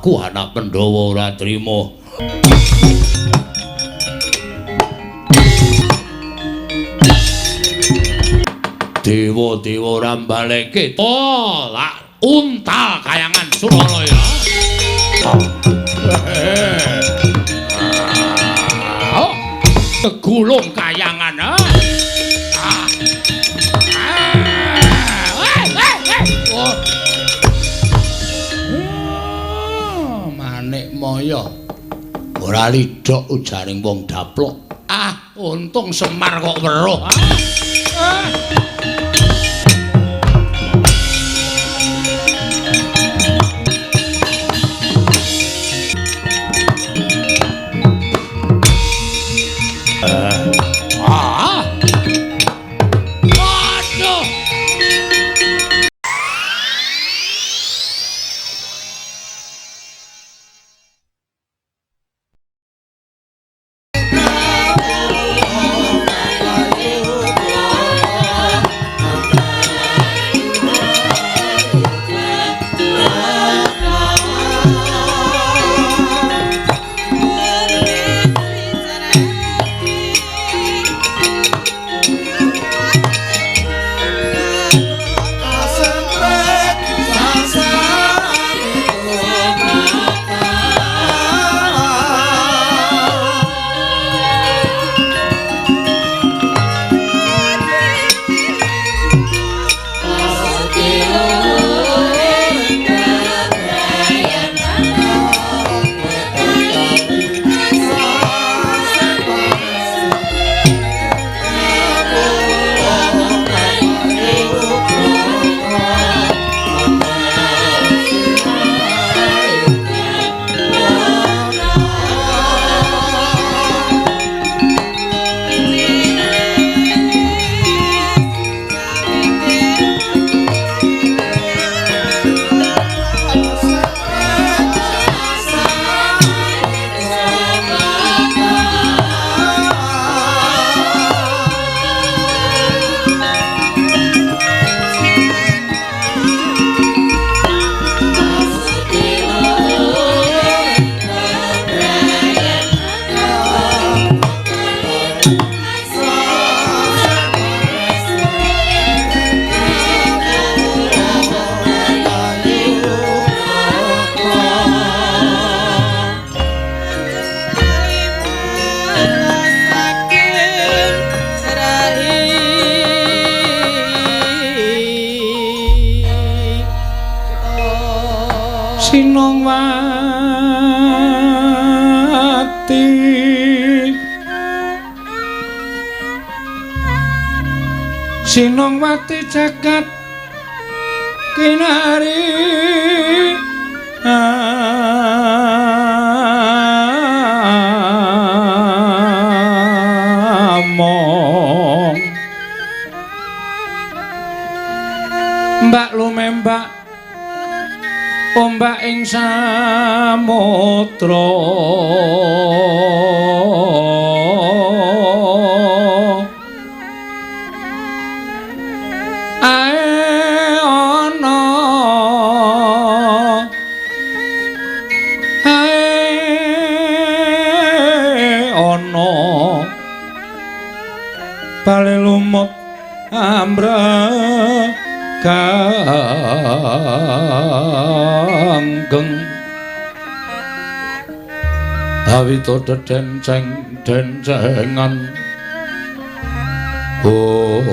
Aku anak Pandhawa ora trima. Dewa-dewa ora mbaleke. Oh, lak untal kayangan Suralaya. Oh, tegulung kayangan. Oh. Manik maya. Ora lidhok ujaring wong daplok. Ah, untung Semar kok weruh. Aduh. Sinongwati Sinongwati jagat kinari among Mbak lumembak ombak ing samudra ae ana ae ana bale lumut ambrek ganggeng awito dedenceng dencengan om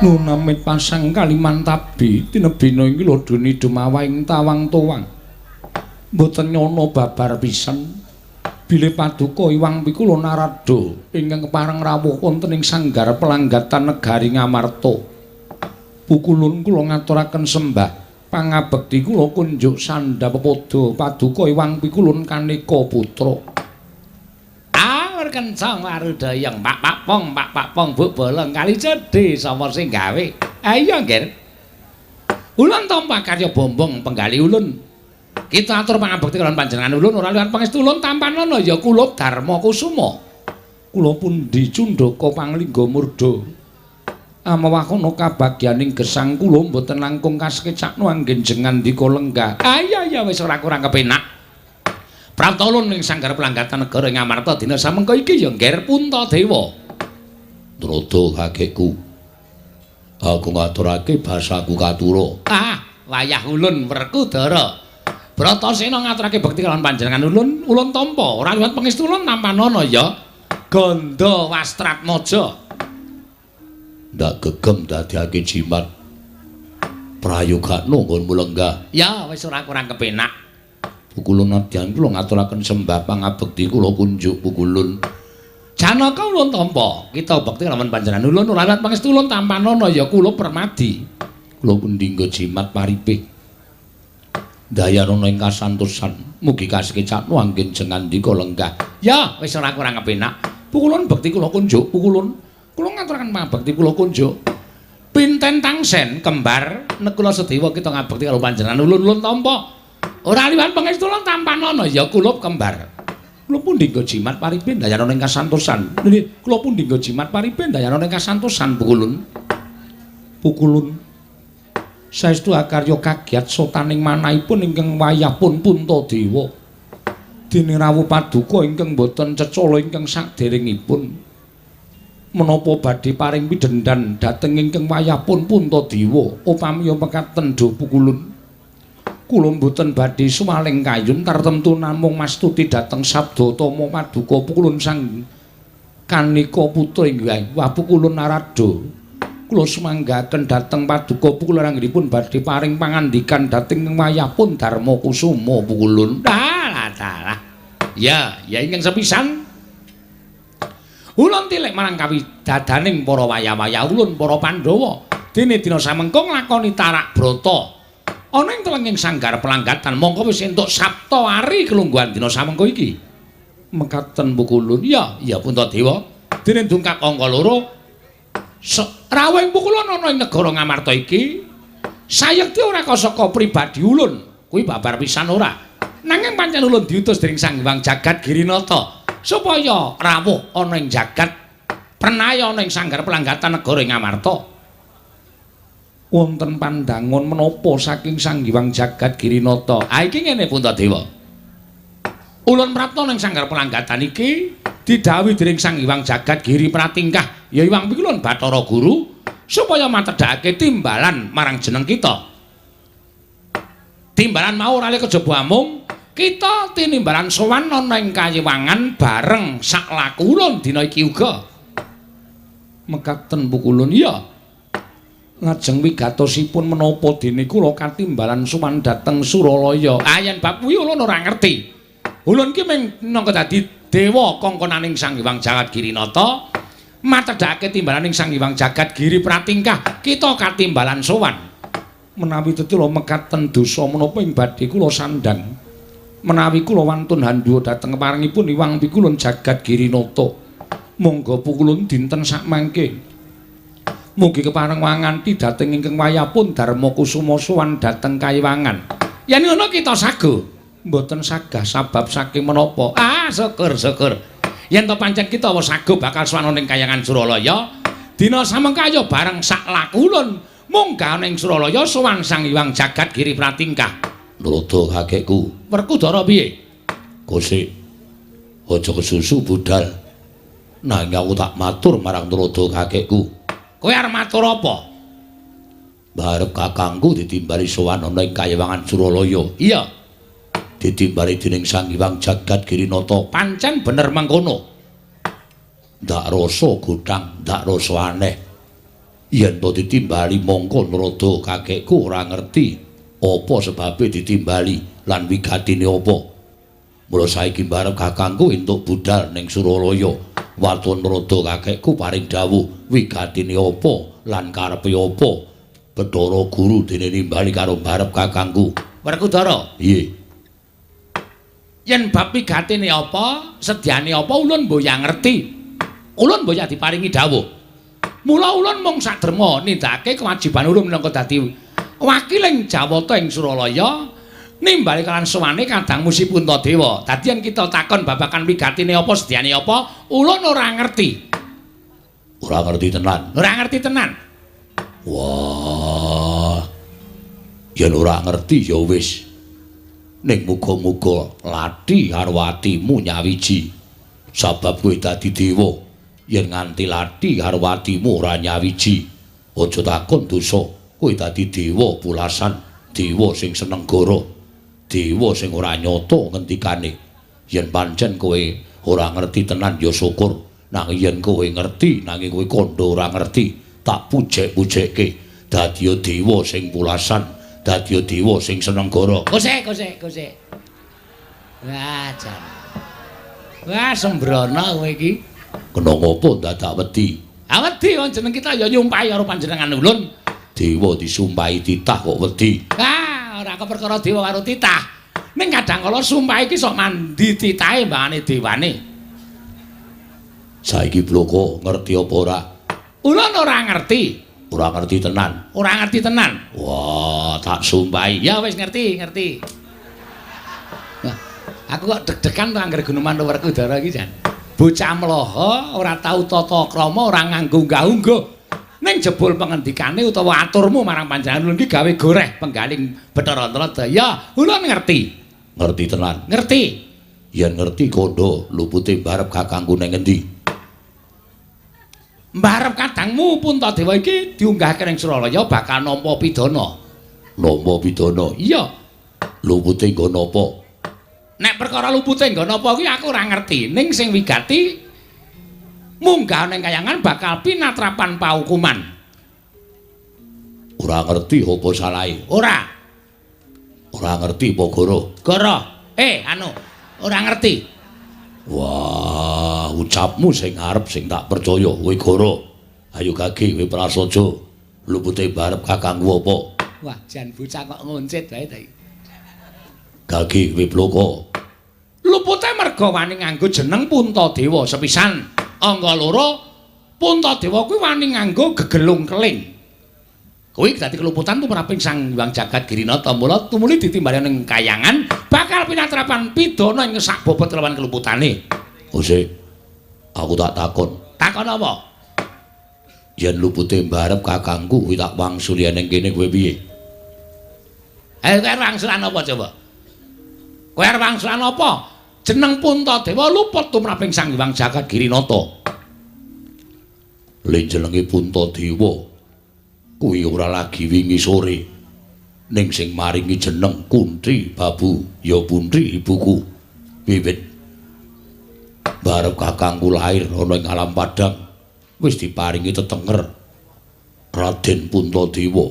nunamit pasang Kalimantabi tinebina iki lodoni dumawa ing tawang towang mboten nyono babar pisan bilih paduka Iwang Pikula Narada ingkang kepareng rawuh wonten ing sanggar pelanggatan negari Ngamarta. Pukulun kula ngaturaken sembah pangabekti kula kunjuk sandha pepodo paduka Iwang Pikulun kaneka putra. Awur kencang warudayang pak pak pong pak pak pong buk bolong kali cedhe sapa sing gawe. Ayo nggih. Ulun tampa karya bombong penggali ulun. Kita atur pangabekti kaliyan panjenengan ulun ora liwat pangestu ulun tampanana ya kula Darma Kusuma. Kula pundi cundhaka panglingga murda. Amewahana kabagyaning gesang kula mboten langkung kasekecakno anggen jengandika lenggah. Ah iya iya wis ora kurang kepenak. Prapta ulun ing sanggar pelanggatan negara ing Amarta dina samengko iki ya Ngger Puntadewa. Nrada kakekku. Aku ngaturake basaku katura. Ah, wayah ulun Werkudara. Bratasena ngaturake bekti kalawan panjenengan ulun, ulun tampa ora liwat pangestu ulun tampanana ya. Gandha Wastratmaja. Ndak gegem dadiake jimat. Prayogakno nggonmu lenggah. Ya, wis ora kurang kepenak. Pukulun nadyan kula ngaturaken sembah pangabekti kula kunjuk pukulun. Janaka ulun tampa, kita bekti kalawan panjenengan ulun ora liwat pangestu ulun tampanana ya kula Permadi. Kula pundi nggo jimat paripih. Dayanana ing kasantosan, mugi kasekecakno anggen jengandika lenggah. Ya, wis ora kurang kepenak. Pukulun bekti kula kunjuk, pukulun. Kula ngaturaken pangabekti kula kunjuk. Pinten tangsen kembar Nekula Sadewa kita ngabekti karo panjenengan ulun ulun tampa. Ora liwat pangestu ulun tampanana ya kula kembar. Kula pundi nggo jimat paripih dayanana ing kasantosan. Nggih, kula pundi nggo jimat paripih dayanana ing kasantosan pukulun. Pukulun. Saestu akarya kagiat sotaning manahipun ingkang wayahpun Puntadewa. Dene rawuh paduka ingkang boten cecala ingkang saderengipun. Menapa badhe paring pidhendan dhateng ingkang wayahpun Puntadewa upami mekaten do pukulun. Kula mboten badhe suwaling kayun tartemtu namung mastuti dhateng sabda tama paduka pukulun sang kanika putra inggih wah pukulun Narada. Kula sumanggaken dhateng paduka pukulun anggenipun badhe paring pangandikan dhateng wayahpun Darma Kusuma pukulun. Dalah dalah. Ya, ya ingkang sepisan. Ulun tilik marang kawidadaning para wayah-wayah ulun para Pandhawa. Dene dina samengko nglakoni tarak brata. Ana ing telenging sanggar pelanggatan mongko wis entuk Sapta Ari kelungguhan dina samengko iki. Mekaten pukulun. Ya, ya Puntadewa. Dene dungkap angka 2. Rawuhing pukulun ana ing negara Ngamarta iki sayekti ora kasaka pribadi ulun, kuwi babar pisan ora. Nanging pancen ulun diutus dening Sang Hyang Jagat Girinata supaya rawuh ana ing jagat prenaya ana ing sanggar pelanggatan negara ing Ngamarta. Wonten pandangon menapa saking Sang Hyang Jagat Girinata? Ah iki ngene Puntadewa. Ulun prapta ning sanggar pelanggatan iki didhawuhi dening Sang Hyang Jagat Giri Pratingkah ya Hyang Pikulun Bathara Guru supaya matedhakake timbalan marang jeneng kita. Timbalan mau ora kejaba amung kita tinimbalan sowan ana ing kayiwangan bareng sak laku ulun dina iki uga. Mekaten pukulun. Iya. Lajeng wigatosipun menapa dene kula katimbalan sowan dhateng Suralaya? Ah yen bab kuwi ulun ora ngerti. Ulun ki mung nangka dadi dewa kongkonaning Sang Hyang Jagat Girinata matedhakake timbalaning Sang Hyang Jagat Giri Pratingkah kita katimbalan sowan. Menawi tetula mekaten dosa menapa ing badhe kula sandhang. Menawi kula wantun handhuwa dhateng parengipun Hyang Pikulun Jagat Girinata. Monggo pukulun dinten sakmangke. Mugi kepareng wanganti dhateng ingkang wayahpun Darma Kusuma sowan dhateng kayiwangan. Yen ngono kita sago. Mboten sagah sabab saking menapa? Ah syukur syukur. Yen to pancen kita wis sago bakal sowan ning kayangan Suralaya, dina samengko ayo bareng sak laku ulun munggah ning Suralaya sowan Sang Hyang Jagat Giri Pratingkah. Nrada kakekku. Werkudara piye? Kosik. Aja kesusu budal. Nanging aku tak matur marang Nrada kakekku. Kowe arep matur apa? Barep kakangku ditimbali sowan ana ing kayiwangan Suralaya. Iya. Ditimbali dening Sang Hyang Jagat Girinata. Pancen bener mengkono. Ndak rasa godhang, ndak rasa aneh. Yen to ditimbali mongko Nrada kakekku ora ngerti apa sebabe ditimbali lan wigatine apa. Mula saiki barep kakangku entuk budal ning Suralaya. Waton Nrada kakekku paring dawuh wigatine apa lan karepe apa. Bathara Guru dene nimbali karo barep kakangku. Werkudara, piye? Yen bab wigatine apa, sedyane apa ulun mboya ngerti. Ulun mboya diparingi dawuh. Mula ulun mung saderma nindakake kewajiban ulun minangka dadi wakiling Jawata ing Suralaya Nimbali kalan sowane kadangmu si Puntadewa. Dadi yen kita takon babagan wigatine apa sedyane apa, ulun ora ngerti. Ora ngerti tenan. Ora ngerti tenan. Wah. Yen ora ngerti ya wis. Ning muga-muga lathi karo atimu nyawiji. Sabab kowe dadi dewa. Yen nganti lathi karo atimu ora nyawiji, aja takon dosa. Kowe dadi dewa pulasan, dewa sing seneng goro, dewa sing ora nyata ngendikane. Yen pancen kowe ora ngerti tenan ya syukur. Nanging yen kowe ngerti, nanging kowe kandha ora ngerti, tak pujek-pujekke dadi dewa sing pulasan, dadi dewa sing seneng goro. Kosek, kosek, kosek. Wah, jan. Wah, sembrono kowe iki. Kena ngopo dadak wedi? Ah wedi wong jeneng kita ya nyumpahi karo panjenengan ulun. Dewa disumpahi titah kok wedi. Ah, ora keperkara dewa karo titah. Ning kadang kala sumpah iki sok mandi titahe mbangane dewane. Saiki Bloko ngerti apa ora? Ulun ora ngerti. Ora ngerti tenan. Ora ngerti tenan. Wah, tak sumpahi. Ya wis ngerti, ngerti. Wah, aku kok deg-degan to angger guneman Werkudara iki jan. Bocah mloho ora tau tata krama, ora nganggo unggah-ungguh. Ning jebul pengendikane utawa aturmu marang panjenengan ulun iki gawe goreh penggaling Bathara Antaradaya. Ya, ulun ngerti. Ngerti tenan. Ngerti. Yen ngerti kandha lupute barep kakangku nang endi? Mbarep kadangmu Puntadewa iki diunggahke ning Suralaya bakal nampa pidana. Nampa pidana? Iya. Lupute nggo napa? Nek perkara lupute nggo napa kuwi aku ora ngerti. Ning sing wigati munggah ning kayangan bakal pinatrapan paukuman. Ora ngerti apa salahe? Ora. Ora ngerti apa goro? Goro. Anu, ora ngerti. Wah, ucapmu sing arep sing tak percaya kowe goro. Ayo gage kowe prasaja. Lupute barep kakangku apa? Wah, jan bocah kok ngoncit wae ta iki. Gage kowe Bloko. Lupute merga wani nganggo jeneng Puntadewa sepisan. Angka loro, Puntadewa kuwi wani nganggo gegelung keling. Kuwi dadi keluputan tumraping Sang Hyang Jagat Girinata. Mula tumuli ditimbali ning kayangan bakal pinatrapan pidana ing sak bobot lawan keluputane. Ose, aku tak takon. Takon apa? Yen lupute mbarep kakangku kuwi tak wangsuli ning kene kowe piye? Kowe wangsulan apa coba? Kowe wangsulan apa? Jeneng Puntadewa luput tumraping Sang Hyang Jagat Girinata. Le jenenge Puntadewa kuwi ora lagi wingi sore. Ning sing maringi jeneng Kunti Babu ya Puntri ibuku. Wiwit barep kakangku lair ana ing alam padang wis diparingi tetenger Raden Puntadewa.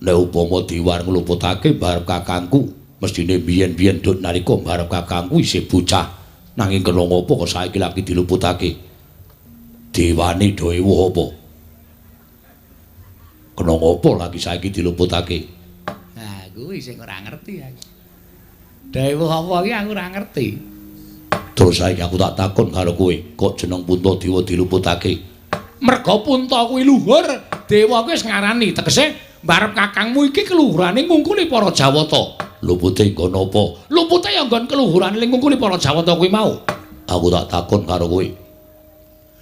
Nek upama diwar ngluputake barep kakangku mestine biyen-biyen duk nalika barep kakangku isih bocah, nanging kena ngopo kok saiki lagi diluputake? Dewane do ewuh apa? Kena ngopo lagi saiki diluputake? Nah, kuwi sing ora ngerti aku. Dewuh apa iki aku ora ngerti. Terus saiki aku tak takon karo kowe, kok jeneng Puntadewa diluputake? Merga Punta kuwi luhur, dewa kuwi wis ngarani, tegese mbarep kakangmu iki keluhurane ngungkuli para Jawata. Lupute nggon apa? Lupute ya nggon keluhurane ngungkuli para Jawata kuwi mau. Aku tak takon karo kowe.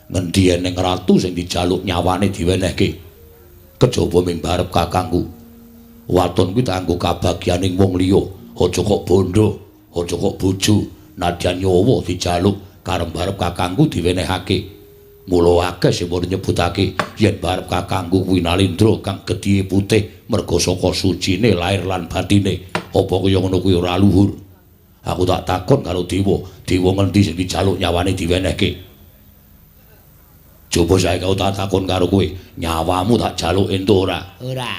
Ngendi eneng ratu sing dijaluk nyawane diwenehke? Kejaba ming barep kakangku. Waton kuwi kanggo kabagyaning wong liya, aja kok bondo, aja kok bojo, nadyan nyawa dijaluk karo barep kakangku diwenehake. Mula akeh sing padha nyebutake yen barep kakangku kuwi Nalendra kang gedhihe putih merga saka sucine lair lan batine. Apa kaya ngono kuwi ora luhur? Aku tak takon karo dewa, dewa ngendi sing dijaluk nyawane diwenehke? Coba saiki aku tak takon karo kowe, nyawamu tak jaluk entuk ora? Ora.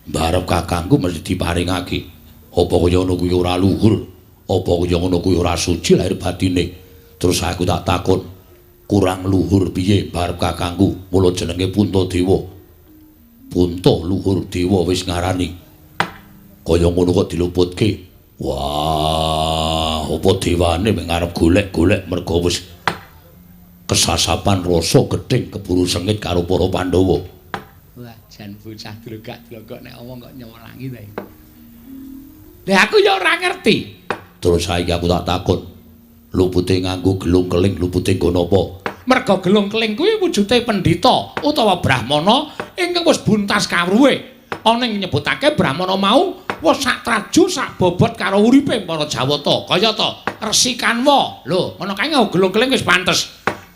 Barep kakangku mesti diparingake. Apa kaya ngono kuwi ora luhur? Apa kaya ngono kuwi ora suci lahir batine? Terus aku tak takon, kurang luhur piye barep kakangku? Mula jenenge Puntadewa. Punta luhur dewa wis ngarani. Kaya ngono kok diluputke. Wah, apa dewane mung arep golek-golek merga wis kesasapan rasa gething keburu sengit karo para Pandhawa. Wah, jan bocah dlogak-dlogok nek omong kok nyewelangi ta. Lah aku ya ora ngerti. Terus saiki aku tak takon. Lupute nganggo gelung keling, lupute nggo napa? Merga gelung keling kuwi wujude pendhita utawa brahmana ingkang wis buntas kawruhe. Ana ing nyebutake brahmana mau wis sak traju sak bobot karo uripe para Jawata. Kaya ta Resi Kanwa. Lho, ngono kae nganggo gelung keling wis pantes.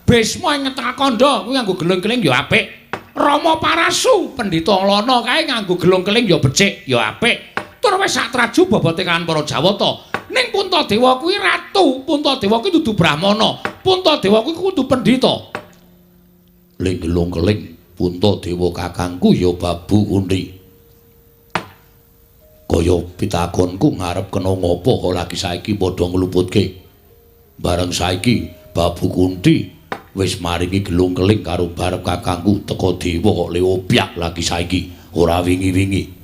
Bisma ing Kandha kuwi nganggo gelung keling ya apik. Rama Parasu pendhita Lana kae nganggo gelung keling ya becik, ya apik. Tur wis sak traju bobote kan para Jawata. Ning Puntadewa kuwi ratu, Puntadewa kuwi dudu brahmana, Puntadewa kuwi kudu pendhita. Ling gelung keling Puntadewa kakangku ya Babu Kunthi. Kaya pitakonku ngarep kena ngopo kok lagi saiki padha ngluputke. Bareng saiki Babu Kunthi wis maringi gelung keling karo barep kakangku teka dewa kok leopyak lagi saiki ora wingi-wingi.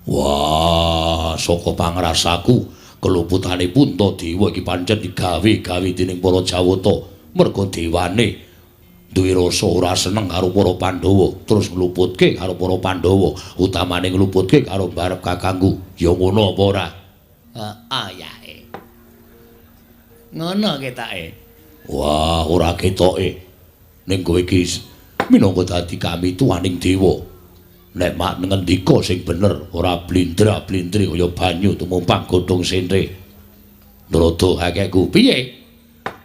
Wah, saka pangrasaku keluputane Puntadewa iki pancen digawe-gawe dening para Jawata merga dewane duwe rasa ora seneng karo para Pandhawa terus ngluputke karo para Pandhawa, utamane ngluputke karo barep kakangku. Ya ngono apa ora? Heeh ya. Ngono ketoke. Wah, ora ketoke. Ning kowe iki minangka dadi kamituwaning dewa. Nek mak ngendika sing bener, ora blindra-blindri kaya banyu tumumpang godhong sentre. Nrada akehku piye?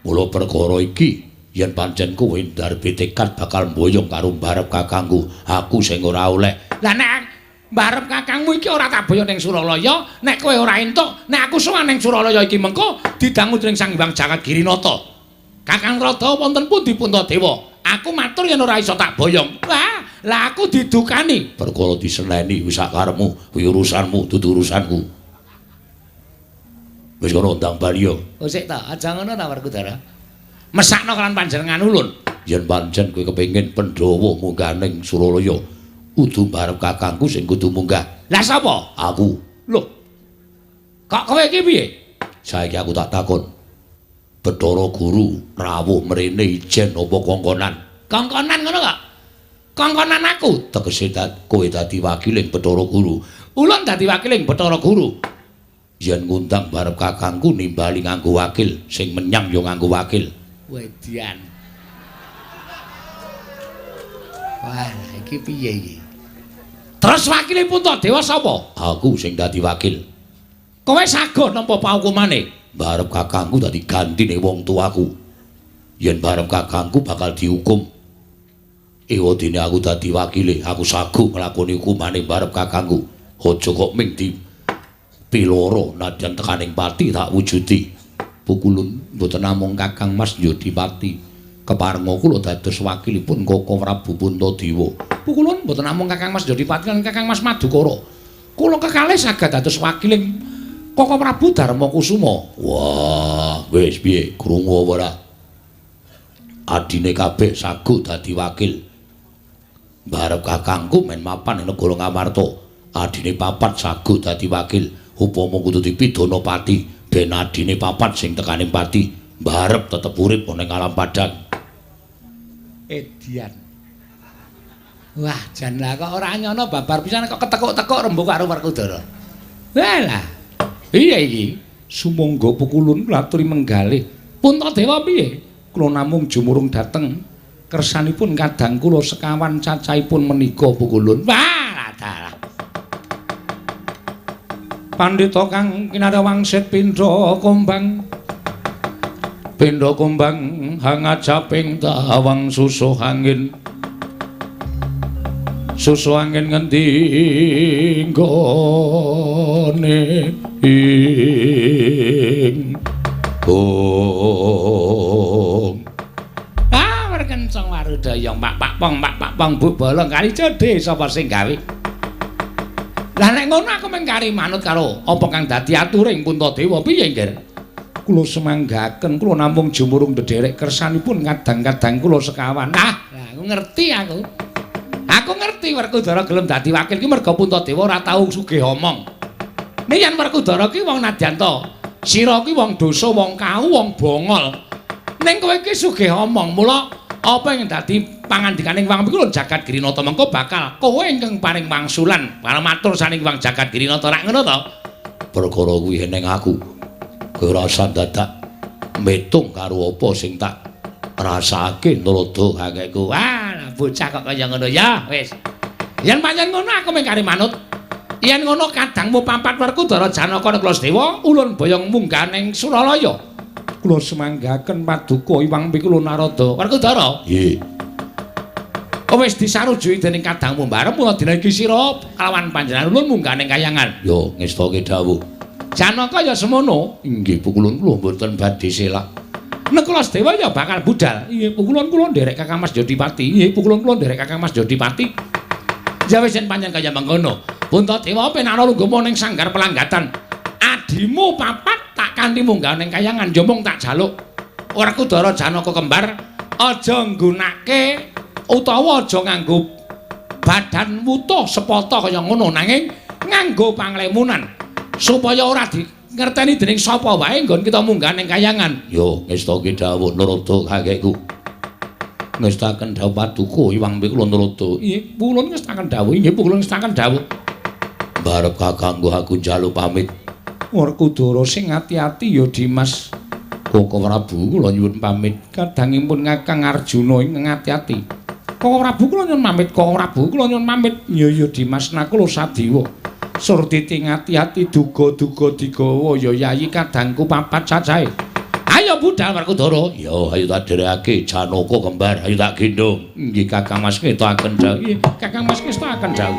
Mula perkara iki yen pancen kowe ndarbe tekad bakal mboyong karo mbarep kakangku, aku sing ora oleh. Lah nek mbarep kakangmu iki ora tak boyong ning Suralaya, nek kowe ora entuk, nek aku sowan ning Suralaya iki mengko didangu dening Sang Hyang Jagat Girinata. Kakang Rada wonten pundi Puntadewa? Aku matur yen ora iso tak boyong. Wah, lah aku didukani. Perkara diseneni wis sak karepmu, kuwi urusanmu, dudu urusanku. Wis kono ndang bali yo. Oh sik ta, aja ngono ta Werkudara. Mesakno kan panjenengan ulun. Yen pancen kowe kepengin Pandhawa munggah ning Suralaya, kudu barep kakangku sing kudu munggah. Lah sapa? Aku. Lho. Kok kowe iki piye? Saiki aku tak takon. Bathara Guru rawuh mrene ijen apa kongkonan? Kongkonan ngono kok. Kongkonan aku. Tegese kowe dadi wakiling Bathara Guru. Ulun dadi wakiling Bathara Guru. Yen ngundang barep kakangku nimbali nganggo wakil, sing menyang ya nganggo wakil. Wedian. Wah, iki piye iki? Terus wakile Puntadewa sapa? Aku sing dadi wakil. Kowe saguh nampa paukumane? Barep kakangku dadi gantine wong tuaku. Yen barep kakangku bakal dihukum. Ewadene aku dadi wakile, aku saguh nglakoni hukumane barep kakangku. Aja kok ming di piloro nadyan tekaning pati tak wujudi. Pukulun mboten namung Kakang Mas Yodipati. Keparenga kula dados wakilipun Koko Prabu Puntadewa. Pukulun mboten namung Kakang Mas Yodipati lan Kakang Mas Madukara. Kula kekalih saged dados wakiling Koko Prabu Darmakusuma. Wah, wis piye krungu apa ora? Adine kabeh saguh dadi wakil. Barep kakangku men mapan ing negara Ngamarta. Adine papat saguh dadi wakil. Upama kudu dipidana pati, ben adine papat sing tekaning pati, barep tetep urip ana ing alam padang. Edian. Wah, jan lah kok ora nyono babar pisan kok ketekuk-tekuk rembug karo Werkudara. Walah. Iya iki. Sumangga pukulun kula aturi menggalih. Puntadewa piye? Kula namung jumurung dhateng kersanipun kadang kula sekawan cacahipun menika pukulun. Wah, dalah. Pandhita kang kinarya wangsit pindha kumbang. Pindha kumbang hangajaping tawang susuh angin. Susuh angin ngendi nggone ing bong. Ah, werkenceng warudaya pak pak pong pak pak pong bu bolong kali jodhe sapa sing gawe. Lah nek ngono aku mung kari manut karo apa kang dadi aturing Puntadewa piye nggih? Kula semanggaken kula namung jumurung ndederek kersanipun kadang-kadang kula sekawan. Ah, aku ngerti aku. Aku ngerti Werkudara gelem dadi wakil ki merga Puntadewa ora tau sugih omong. Nek yen Werkudara ki wong nadyan to, sira ki wong dosa, wong kau, wong bongol. Ning kowe iki sugih omong, mula Apa ing dadi pangandikaning Wang Pikulun Jagat Girinata mengko bakal kowe ingkang paring wangsulan para matur saning Wang Jagat Girinata rak ngono to? Perkara kuwi eneng aku. Kowe ora usah dadak metung karo apa sing tak rasake Narada kakekku. Wah, bocah kok kaya ngono ya wis. Yen pancen ngono aku mung kari manut. Yen ngono kadangmu papat Werkudara Janaka Nakula Sadewa ulun boyong munggah ning Suralaya. Kula semanggaken paduka Iwang Pikulun Narada. Werkudara? Nggih. Wis disarujuki dening kadangmu barep mula dina iki sira kalawan panjenengan ulun munggah ning kayangan. Yo ngestake dawuh. Janaka ya semono. Inggih Pukulun kula mboten badhe selak. Nakula Sadewa ya bakal budal. Inggih Pukulun kula nderek Kakang Mas Jodipati. Inggih Pukulun kula nderek Kakang Mas Jodipati. Ya wis yen pancen kaya mengkono. Puntadewa penakna lungguhmu ning sanggar pelanggatan. Adimu papat tak kanthi munggah ning kayangan ya mung tak jaluk. Werkudara Janaka kembar aja nggunake utawa aja nganggo badan wutuh sepata kaya ngono nanging nganggo panglemunan supaya ora dingerteni dening sapa wae nggon kita munggah ning kayangan. Yo ngestake dawuh Narada kakekku. Ngestaken dawuh paduka Iwang Pikulun Narada. Nggih, Pukulun ngestaken dawuh. Nggih, Pukulun ngestaken dawuh. Barep kakangku aku njaluk pamit. Werkudara sing ati-ati ya Dimas. Koko Prabu kula nyuwun pamit. Kadangipun Kakang Arjuna ing ati-ati. Koko Prabu kula nyuwun pamit, Koko Prabu kula nyuwun pamit. Ya ya Dimas Nakula Sadewa. Surtiti ngati-ati duga-duga digawa ya yayi kadangku papat cacahe. Ayo budal Werkudara. Ya ayo tak dherekake Janaka kembar, ayo tak gendhong. Nggih Kakang Mas ngetokaken dawuh. Nggih Kakang Mas ngetokaken dawuh.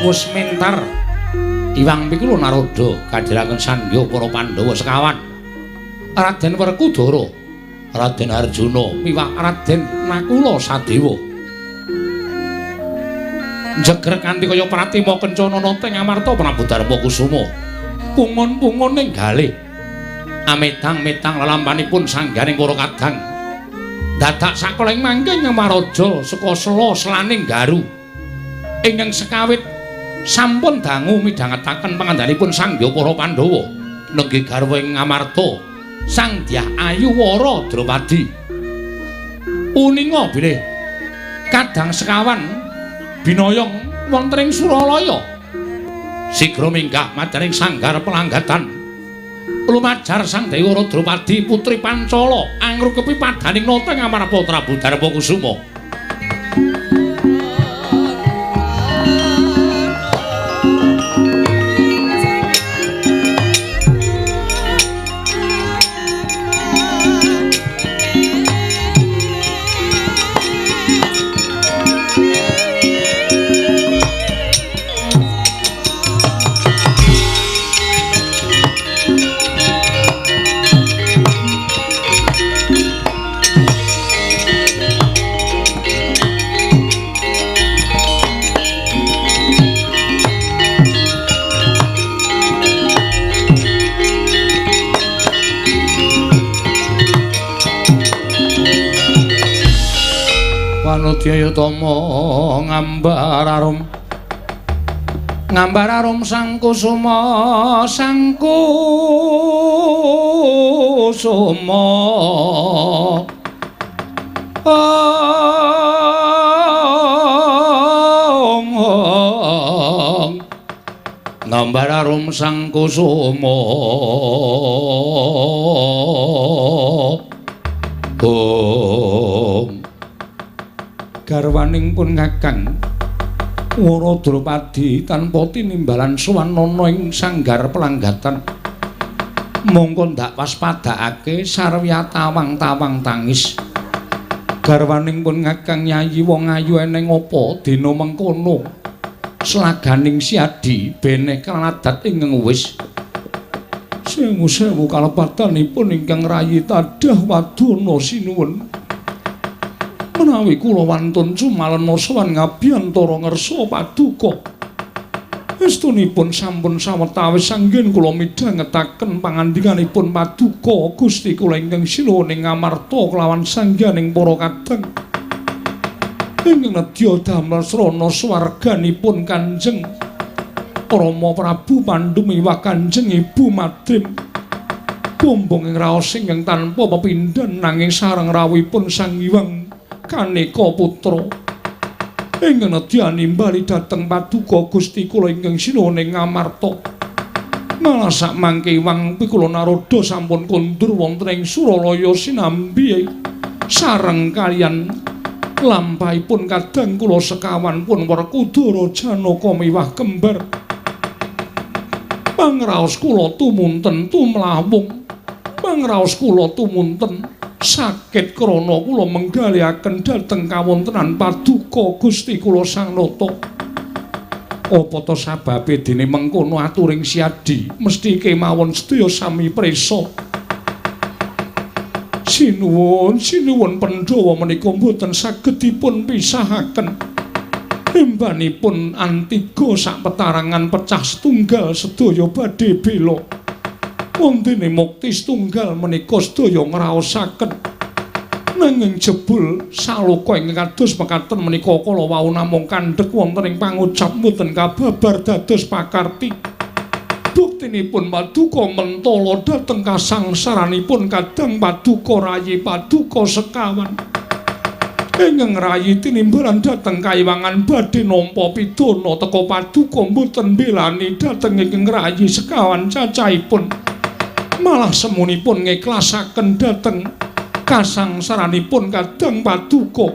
Wis mentar Iwang Pikulun Narada kadhiraken sandya para Pandhawa sekawan. Raden Werkudara, Raden Arjuna miwah Raden Nakula Sadewa. Jegrek kanthi kaya pratima kencana nata ing amarta Prabu Darma Kusuma. Pungun-pungun ing galih. Ametang-metang lelampanipun sanggaring para kadang. Dadak sakoling mangke Ngemaraja saka sela selaning garu. Ingkang sekawit sampun dangu midhangetaken pangandanipun Sang Hyang para Pandhawa nenggih garwa ing Ngamarta Sang Dyah Ayu Wara Drupadi. Uninga bilih kadang sekawan binayong wonten ing Suralaya sigra minggah madyaning sanggar pelanggatan. Lumajar Sang Dewa Drupadi putri Pancala angrukepi padaning nata ing Amarta Prabu Darma Kusuma. Panudya Yutama ngambar arum. Ngambar arum sang kusuma sang kusuma. Ong ngambar arum sang kusuma. Om garwaning pun Kakang Wara Drupadi tanpa tinimbalan sowan ana ing sanggar pelanggatan. Mongko ndak waspadakake sarwiya tawang-tawang tangis. Garwaning pun Kakang Yayi wong ayu eneng apa dina mengkono slaganing Siadi beneh kaladat ing wis. Sewu-sewu kalepatanipun ingkang rayi tadah wadana sinuwun. Menawi kula wantun sumalena sowan ngabiyantara ngersa paduka. Estunipun sampun sawetawis anggen kula midhangetaken pangandikanipun paduka Gusti kula ingkang sinuwun ing Ngamarta kelawan sangganing para kadang. Ingkang nedya damel srana swarganipun Kanjeng Rama Prabu Pandhu miwah Kanjeng Ibu Madrim. Bumbung ing raos ingkang tanpa pepindhan nanging sareng rawuhipun Sang Hyang Kaneka Putra. Ingkang nedya nimbali dhateng paduka Gusti kula ingkang sinuwun ing Ngamarta. Malah sakmangke Hyang Pikula Narada sampun kondur wonten ing Suralaya sinambi sareng kaliyan lampahipun kadang kula sekawan pun Werkudara Janaka miwah kembar. Pangraos kula tumunten tumlawung. Pangraos kula tumunten sakit krana kula menggalihaken dhateng kawontenan paduka Gusti kula Sang Nata. Apa ta sababe dene mengkono aturing Siadi mesti kemawon sedaya sami prisa. Sinuwun, sinuwun Pandhawa menika mboten saged dipun pisahaken. Embanipun antiga sakpetarangan pecah setunggal sedaya badhe bela. Wontene mukti setunggal menika sedaya ngraosaken. Nanging jebul saloka ingkang kados mekaten menika kala wau namung kandhek wonten ing pangucap mboten kababar dados pakarti. Buktinipun paduka mentala dhateng kasangsaranipun kadang paduka rayi paduka sekawan. Ingkang rayi tinimbalan dhateng kayiwangan badhe nampa pidana teka paduka mboten mbelani dhateng ingkang rayi sekawan cacahipun. Malah semunipun ngiklasaken dhateng kasangsaranipun kadang paduka.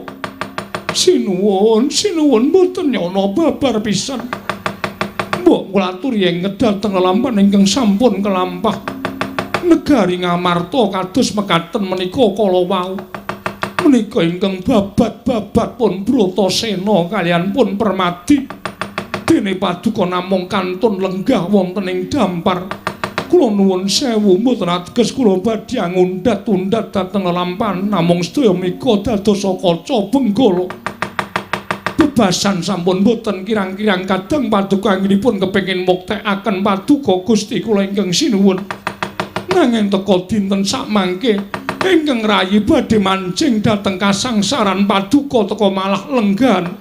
Sinuwun, sinuwun mboten nyana babar pisan. Mbok kula aturi ing dhateng lelampahan ingkang sampun kelampah. Negari Ngamarta kados mekaten menika kala wau. Menika ingkang babat-babat pun Bratasena kaliyan pun Permadi. Dene paduka namung kantun lenggah wonten ing dampar. Kula nuwun sewu mboten ateges kula badhe ngundhat-undhat dhateng lelampahan namung sedaya mika dados kaca benggala. Bebasan sampun mboten kirang-kirang kadang paduka anggenipun kepengin muktekaken paduka Gusti kula ingkang sinuwun. Nanging teka dinten sakmangke ingkang rayi badhe manjing dhateng kasangsaran paduka teka malah lenggan.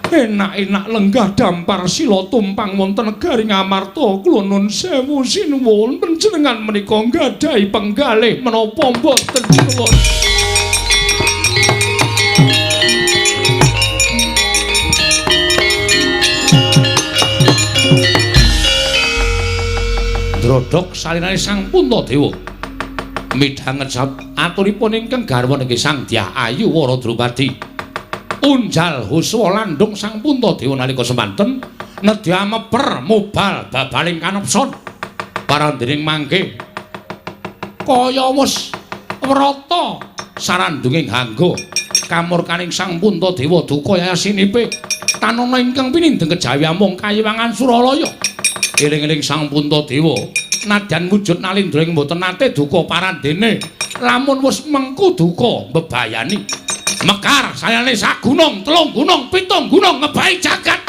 Enak-enak lenggah dampar sila tumpang wonten negari Ngamarta. Kula nun sewu sinuwun panjenengan menika nggadahi penggalih menapa mboten sinuwun. Drodhok salinane Sang Puntadewa midhanget aturipun ingkang garwa niki Sang Dyah Ayu Wara Drupadi. Unjal huswa landung Sang Puntadewa nalika semanten nedya meper mubal babaling kanepson. Parandening mangke kaya wis wrata sarandunging hangga kamurkaning Sang Puntadewa duka yasinipe tanana ingkang pinindheng kejawi amung kayiwangan Suralaya. Eling-eling Sang Puntadewa nadyan wujud nalindra ing mboten nate duka parandene lamun wis mengku duka mbebayani mekar sayane sak gunung, telung gunung, pitung gunung ngebahi jagat.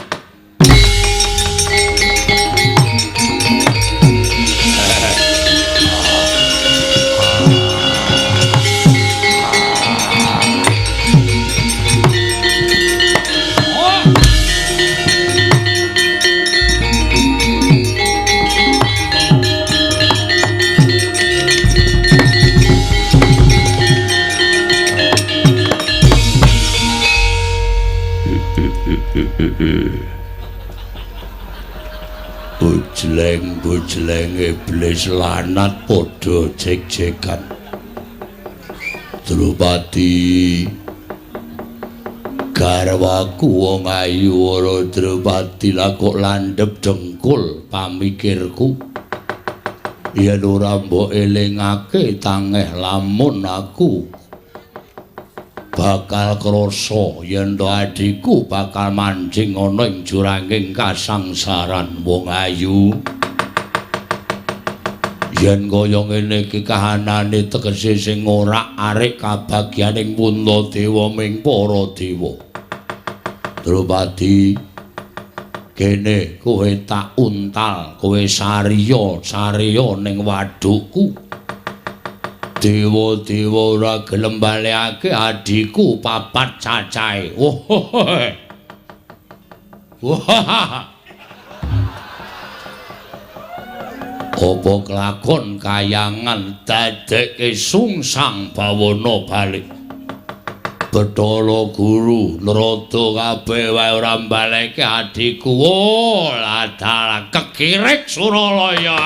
Bujleng-bujleng iblis lanat padha jek-jekan. Drupadi, garwaku wong ayu ora Drupadi lah kok landhep dengkul pamikirku. Yen ora mbok elingake tangeh lamun aku bakal krasa yen to adhiku bakal manjing ana ing juranging kasangsaran wong ayu. Yen kaya ngene iki kahanane tegese sing ora arik kabagyaning Puntadewa ming para dewa. Drupadi, kene kowe tak untal, kowe sariya-sariya ning wadukku. Dewa-dewa ora gelem balekake adhiku papat cacahe. Wah. Apa kelakon kayangan dadekke sungsang bawana balik. Bathara Guru Narada kabeh wae ora mbaleke adhiku. Oh, adalah kekirik Suralaya.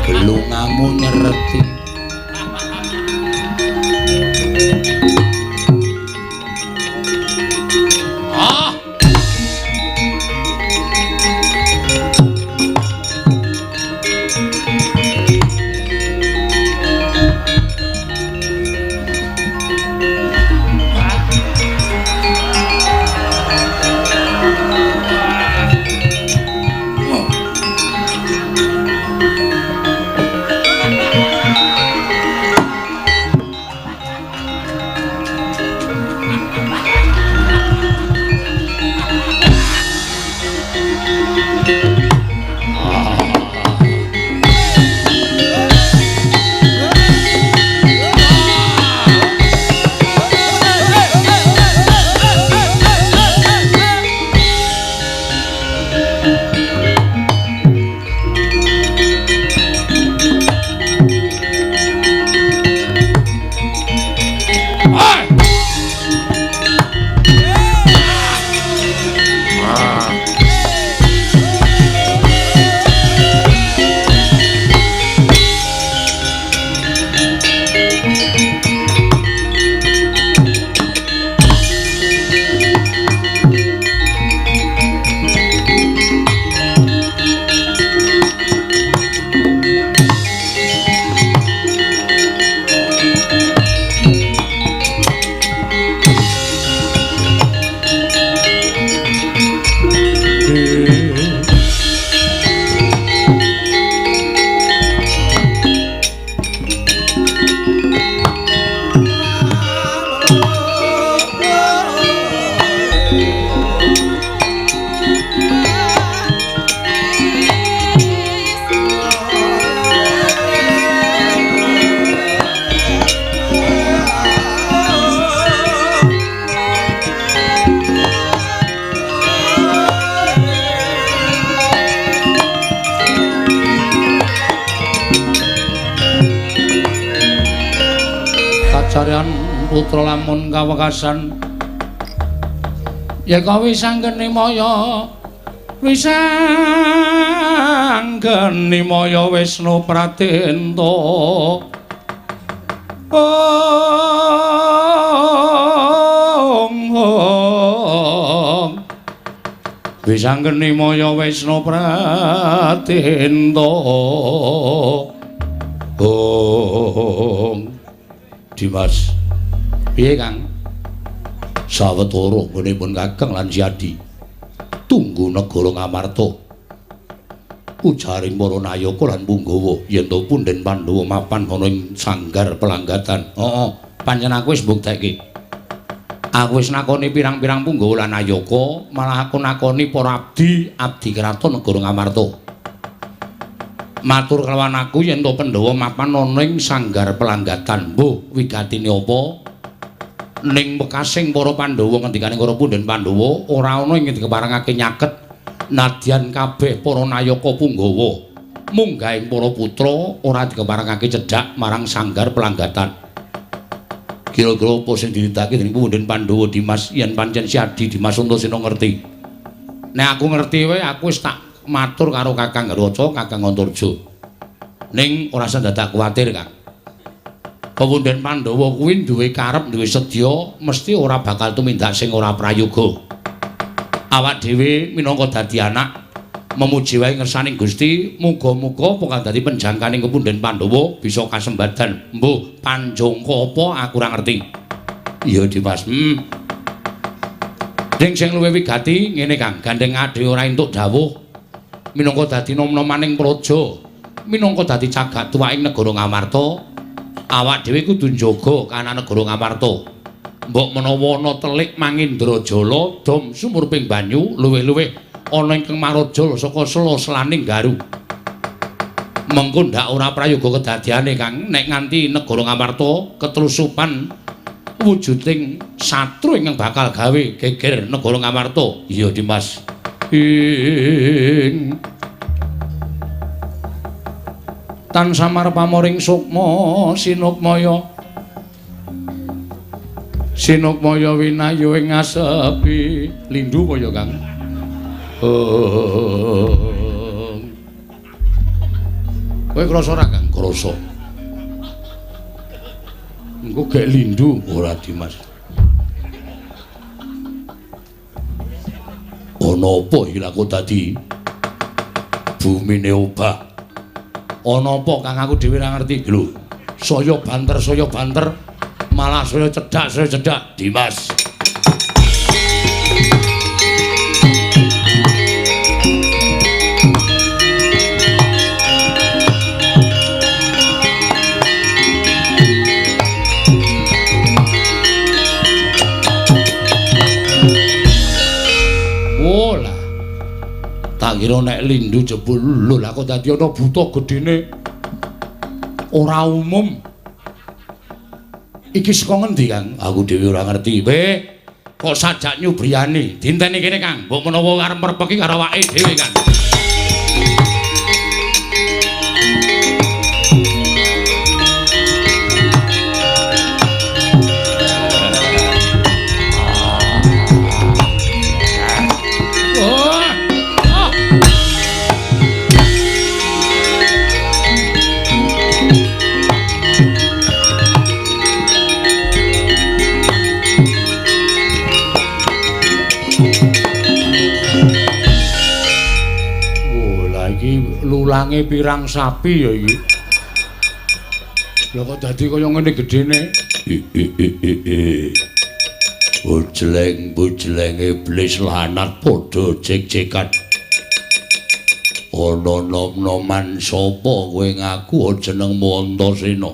Gelungamu nyereti. Ah. Kacaryan putra lamun kawekasan ya kawi sanggeni maya wisanggeni maya Wisnu Pratenta. Ong ong wisanggeni maya Wisnu Pratenta. Ong Dimas, piye Kang? Sawetara nggenipun Kakang lan Siadi tunggu negara Ngamarta. Ujaring para nayaka lan punggawa yen to punden Pandhawa mapan ana ing sanggar pelanggatan. Heeh, pancen aku wis mbuktekke. Aku wis nakoni pirang-pirang punggawa lan nayaka, malah aku nakoni para abdi, abdi kraton negara Ngamarta. Matur kelawan aku yen to Pandhawa mapan ana ing sanggar pelanggatan. Mbuh wigatine apa? Ning wekasing para Pandhawa ngendikane karo punden Pandhawa ora ana ing dikeparengake nyaket nadyan kabeh para nayaka punggawa munggahing para putra ora dikeparengake cedhak marang sanggar pelanggatan. Kira-kira apa sing ditindakake dening punden Pandhawa Dimas yen pancen si Adi Dimas Antasena ngerti? Nek aku ngerti wae aku wis tak matur karo Kakang Garuca, Kakang Antarja. Ning ora usah dadak kuwatir, Kang. Pepunden Pandhawa kuwi duwe karep, duwe sedya, mesti ora bakal tumindak sing ora prayoga. Awak dhewe minangka dadi anak memuji wae ngersaning Gusti, muga-muga apa kang dadi penjangkaning pepunden Pandhawa bisa kasembadan. Mbuh, panjangka apa aku ora ngerti. Iya, Dimas. Ning sing luwih wigati ngene, Kang, gandeng ade ora entuk dawuh minangka dadi nom-nomaning praja, minangka dadi cagak tuwaking negara Ngamarta. Awak dhewe kudu njaga kahanan negara Ngamarta. Mbok menawa ana telik Mangindrajala dom sumurping banyu luwih-luwih ana ingkang marajal saka sela-selaning Garu. Mengko ndak ora prayoga kedadiane, Kang, nek nganti negara Ngamarta ketlusupan wujuding satru ingkang bakal gawe geger negara Ngamarta. Iya, Dimas. Ing tan samar pamoring sukma sinukmaya sinukmaya winayu ing asepi lindu kaya Kang. Kowe krasa ora, Kang? Krasa. Engko gek lindu ora, Dimas. Ana apa iki lha kok dadi bumine obah? Ana apa Kang, aku dhewe ora ngerti lho. Saya banter, malah saya cedhak, Dimas. Oh lah. Tak kira nek lindu jebul lho lah kok dadi ana buta gedene ora umum. Iki saka ngendi, Kang? Aku dhewe ora ngerti. Weh, kok sajak nyubriyani. Dinteni kene, Kang. Mbok menawa arep merpeki karo awake dhewe, Kang. Lulange pirang sapi ya iki. Lha kok dadi kaya ngene gedene? Bojleng-bojleng iblis lanat padha jek-jekan. Ana nom-noman sapa kowe ngaku jenengmu Antasena?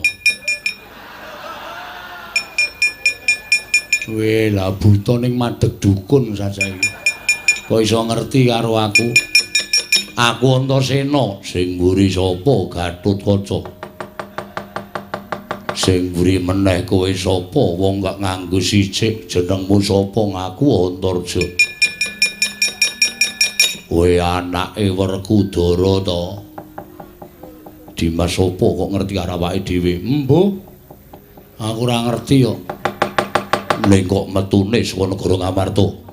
Weh, lah buta ning madheg dukun saja iki. Kok iso ngerti karo aku? Aku Antasena, sing mburi sapa? Gatotkaca. Sing mburi meneh kowe sapa? Wong gak nganggo sijik, jenengmu sapa? Ngaku Antarja. Kowe anake Werkudara to? Dimas sapa kok ngerti karo awake dhewe? Embuh. Aku ora ngerti kok. Ning kok metune saka negara Ngamarta.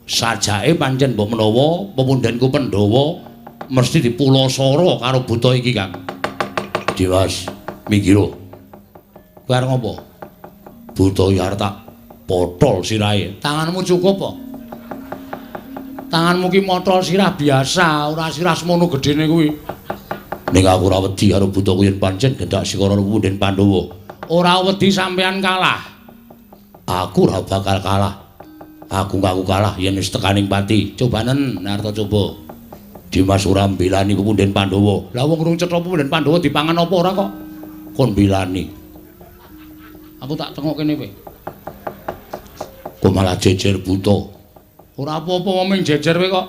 Sajake pancen mbok menawa pepundenku Pandhawa mesti dipulasara karo buta iki, Kang. Dimas, minggiro. Kowe arep ngopo? Buta iki arep tak potol sirahe. Tanganmu cukup apa? Tanganmu ki motol sirah biasa, ora sirah semono gedene kuwi. Ning aku ora wedi karo buta kuwi yen pancen gendak sikara pepunden Pandhawa. Ora wedi sampean kalah. Aku ora bakal kalah. Aku ngaku kalah yen wis tekaning pati. Cobanen arep coba. Dimas ora mbelani pepunden Pandhawa. Lah wong urung cetha pepunden Pandhawa dipangan apa ora kok kon mbelani. Aku tak tengok kene kowe. Kok malah jejer buta. Ora apa-apa wong ming jejer kowe kok.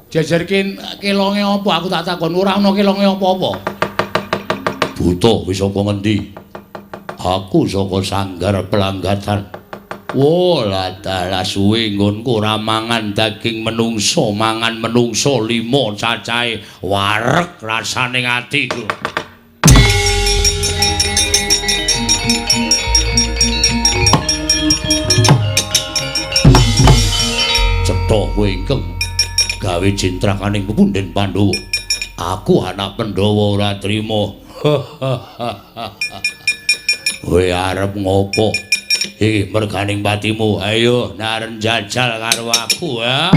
Jejer ki kelonge apa aku tak takon ora ana kelonge apa-apa. Buta wis saka ngendi? Aku saka sanggar pelanggatan. Wo lah suwe nggonku ora mangan daging menungso, mangan menungso 5 cacahe wareg rasane atiku. Cetha kowe ingkang gawe jentrakaning pepunden Pandhawa. Aku anak Pandhawa ora trima. Kowe arep ngopo? Merganing patimu, ayo naren jajal karo aku ya.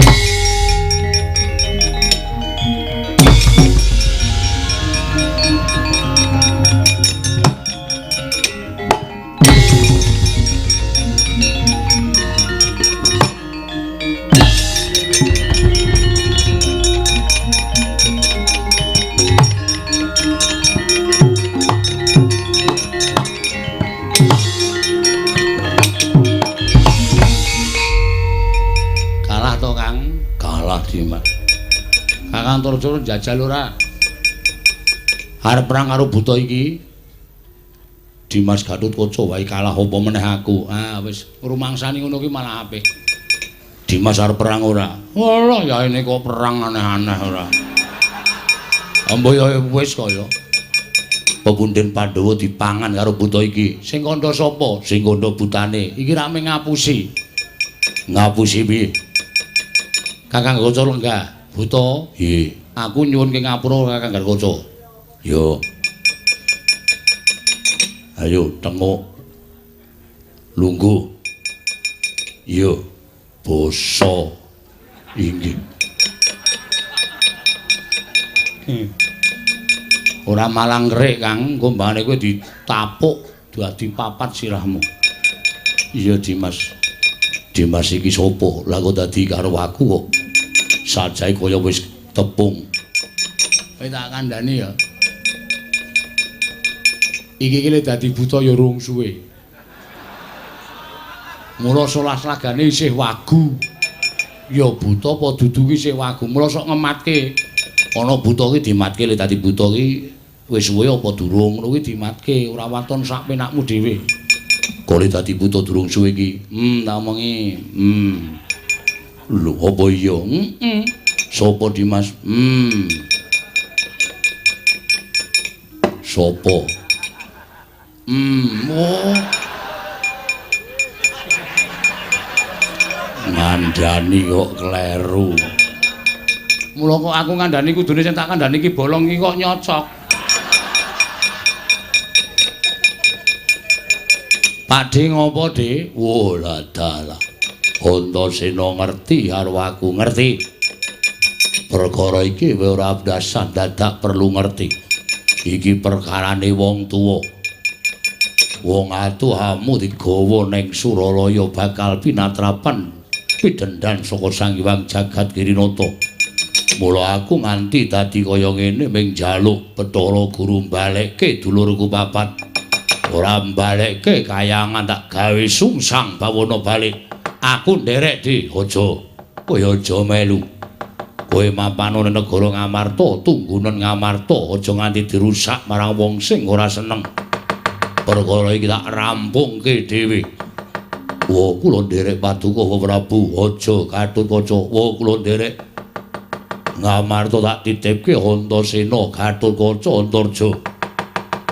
Kakang Antarja jajal ora? Arep perang karo buta iki. Dimas Gatotkaca wae kalah apa meneh aku. Ah wis rumangsani ngono ki malah apik. Dimas arep perang ora? Walah ya ini kok perang aneh-aneh ora. Ambo ya wis kaya pepunden Pandhawa dipangan karo buta iki. Sing kandha sapa? Sing kandha butane. Iki rak mung ngapusi. Ngapusi piye? Kakang Kaca lenggah. Buta, nggih. Aku nyuwunke ngapura Kakang Gatotkaca. Yo. Ayo tenguk. Lungguh. Yo. Basa. Inggih. Ora malang ngerik, Kang. Engko mbane kowe ditapuk dadi papat sirahmu. Iya, Dimas. Dimas iki sapa? Lah kok dadi karo aku kok. Sajae kaya wis tepung. Kowe tak kandhani ya. Iki iki le dadi buta ya rung suwe. Mula solas lagane isih wagu. Ya buta apa dudu ki isih wagu. Mula sok ngematke. Ana buta ki dimatke le dadi buta ki wis suwe apa durung ngono kuwi dimatke, ora waton sak penakmu dhewe. Kok le dadi buta durung suwe iki. Tak omongi. Lho apa iya? Heeh. Sopo Dimas? Sopo? Oh. Ngandani kok kleru. Mula kok aku ngandani kudune sing tak kandhani iki bolong iki kok nyocok. Pakde ngopo, Dik? Wo lah dalah. Antasena ngerti karo aku ngerti. Perkara iki kowe ora dasar dadak perlu ngerti. Iki perkarane wong tuwa. Wong atuhamu digawa ning Suralaya bakal pinatrapan pidhendan saka Sang Hyang Jagat Girinata. Mula aku nganti dadi kaya ngene ming njaluk Bathara Guru mbalekke dulurku papat. Ora mbalekke kayangan tak gawe sungsang bawana balik. Aku nderek Di, aja. Kowe aja melu. Kowe mapano ning negara Ngamarta, tunggunen Ngamarta, aja nganti dirusak marang wong sing ora seneng. Perkara iki tak rampungke dhewe. Wa kula nderek paduka Prabu, aja Gatotkaca. Wa kula nderek Ngamarta tak titipke Antasena, Gatotkaca, Antarja.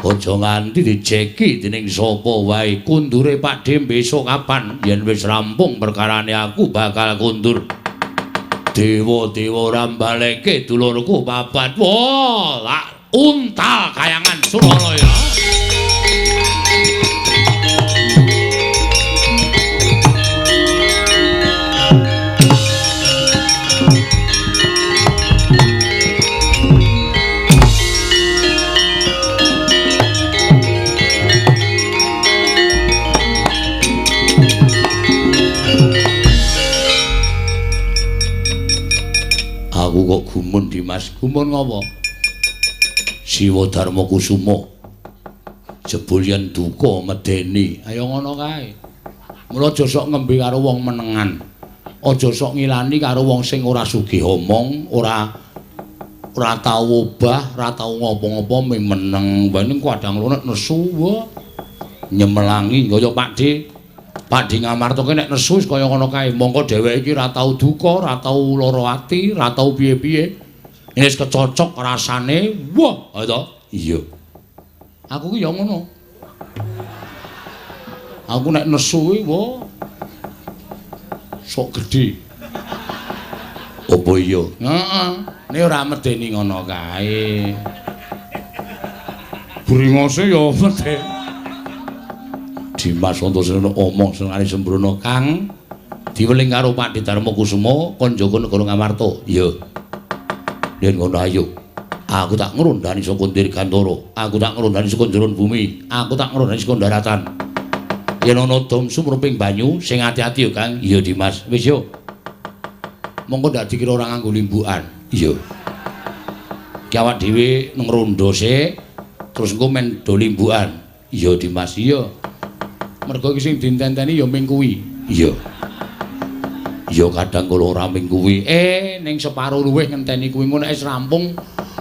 Aja nganti dijeki dening sapa wae. Kundure Pakde besok kapan? Yen wis rampung perkarane aku bakal kundur. Dewa-dewa ora mbaleke dulurku papat. Wah, tak untal kayangan Suralaya. Aku kok gumun Dimas, gumun ngopo? Siwa Darma Kusuma. Jebul yen duka medeni. Ayo ngono kae. Mula aja sok ngembe karo wong menengan. Aja sok ngilani karo wong sing ora sugih omong, ora tau obah, ora tau ngopo-ngopo ming meneng. Wae ning kadang ngono nesu wae. Nyemelangi kaya Pakde. Pak Di Ngamarta ki nek nesu wis kaya ngono kae. Mongko dheweke iki ora tau duka, ora tau lara ati, ora tau piye-piye. Wis kecocok rasane. Wah, ha to? Iya. Aku ki ya ngono. Aku nek nesu kuwi wah sok gedhe. Apa iya? Heeh. Nek ora medeni ngono kae. Bringose ya medeni. Dimas Antasena omong senengane sembrono Kang diweling karo Pak Darma Kusuma kon jaga negara Ngamarta. Iya. Yen ngono ayo. Aku tak ngrondani saka Dirgantara, aku tak ngrondani saka jeron bumi, aku tak ngrondani saka daratan. Yen ana dom sumruping banyu sing ati-ati ya Kang. Iya Dimas. Wis yo. Monggo ndak dikira ora nganggo limbukan. Iya. Ki awak dhewe ngrondo sik terus engko men do limbukan. Iya Dimas, iya. Mergo iki sing dintenteni ya ming kuwi. Iya. Ya kadang kala ora ming kuwi. Ning separo luwih ngenteni kuwi engko nek wis rampung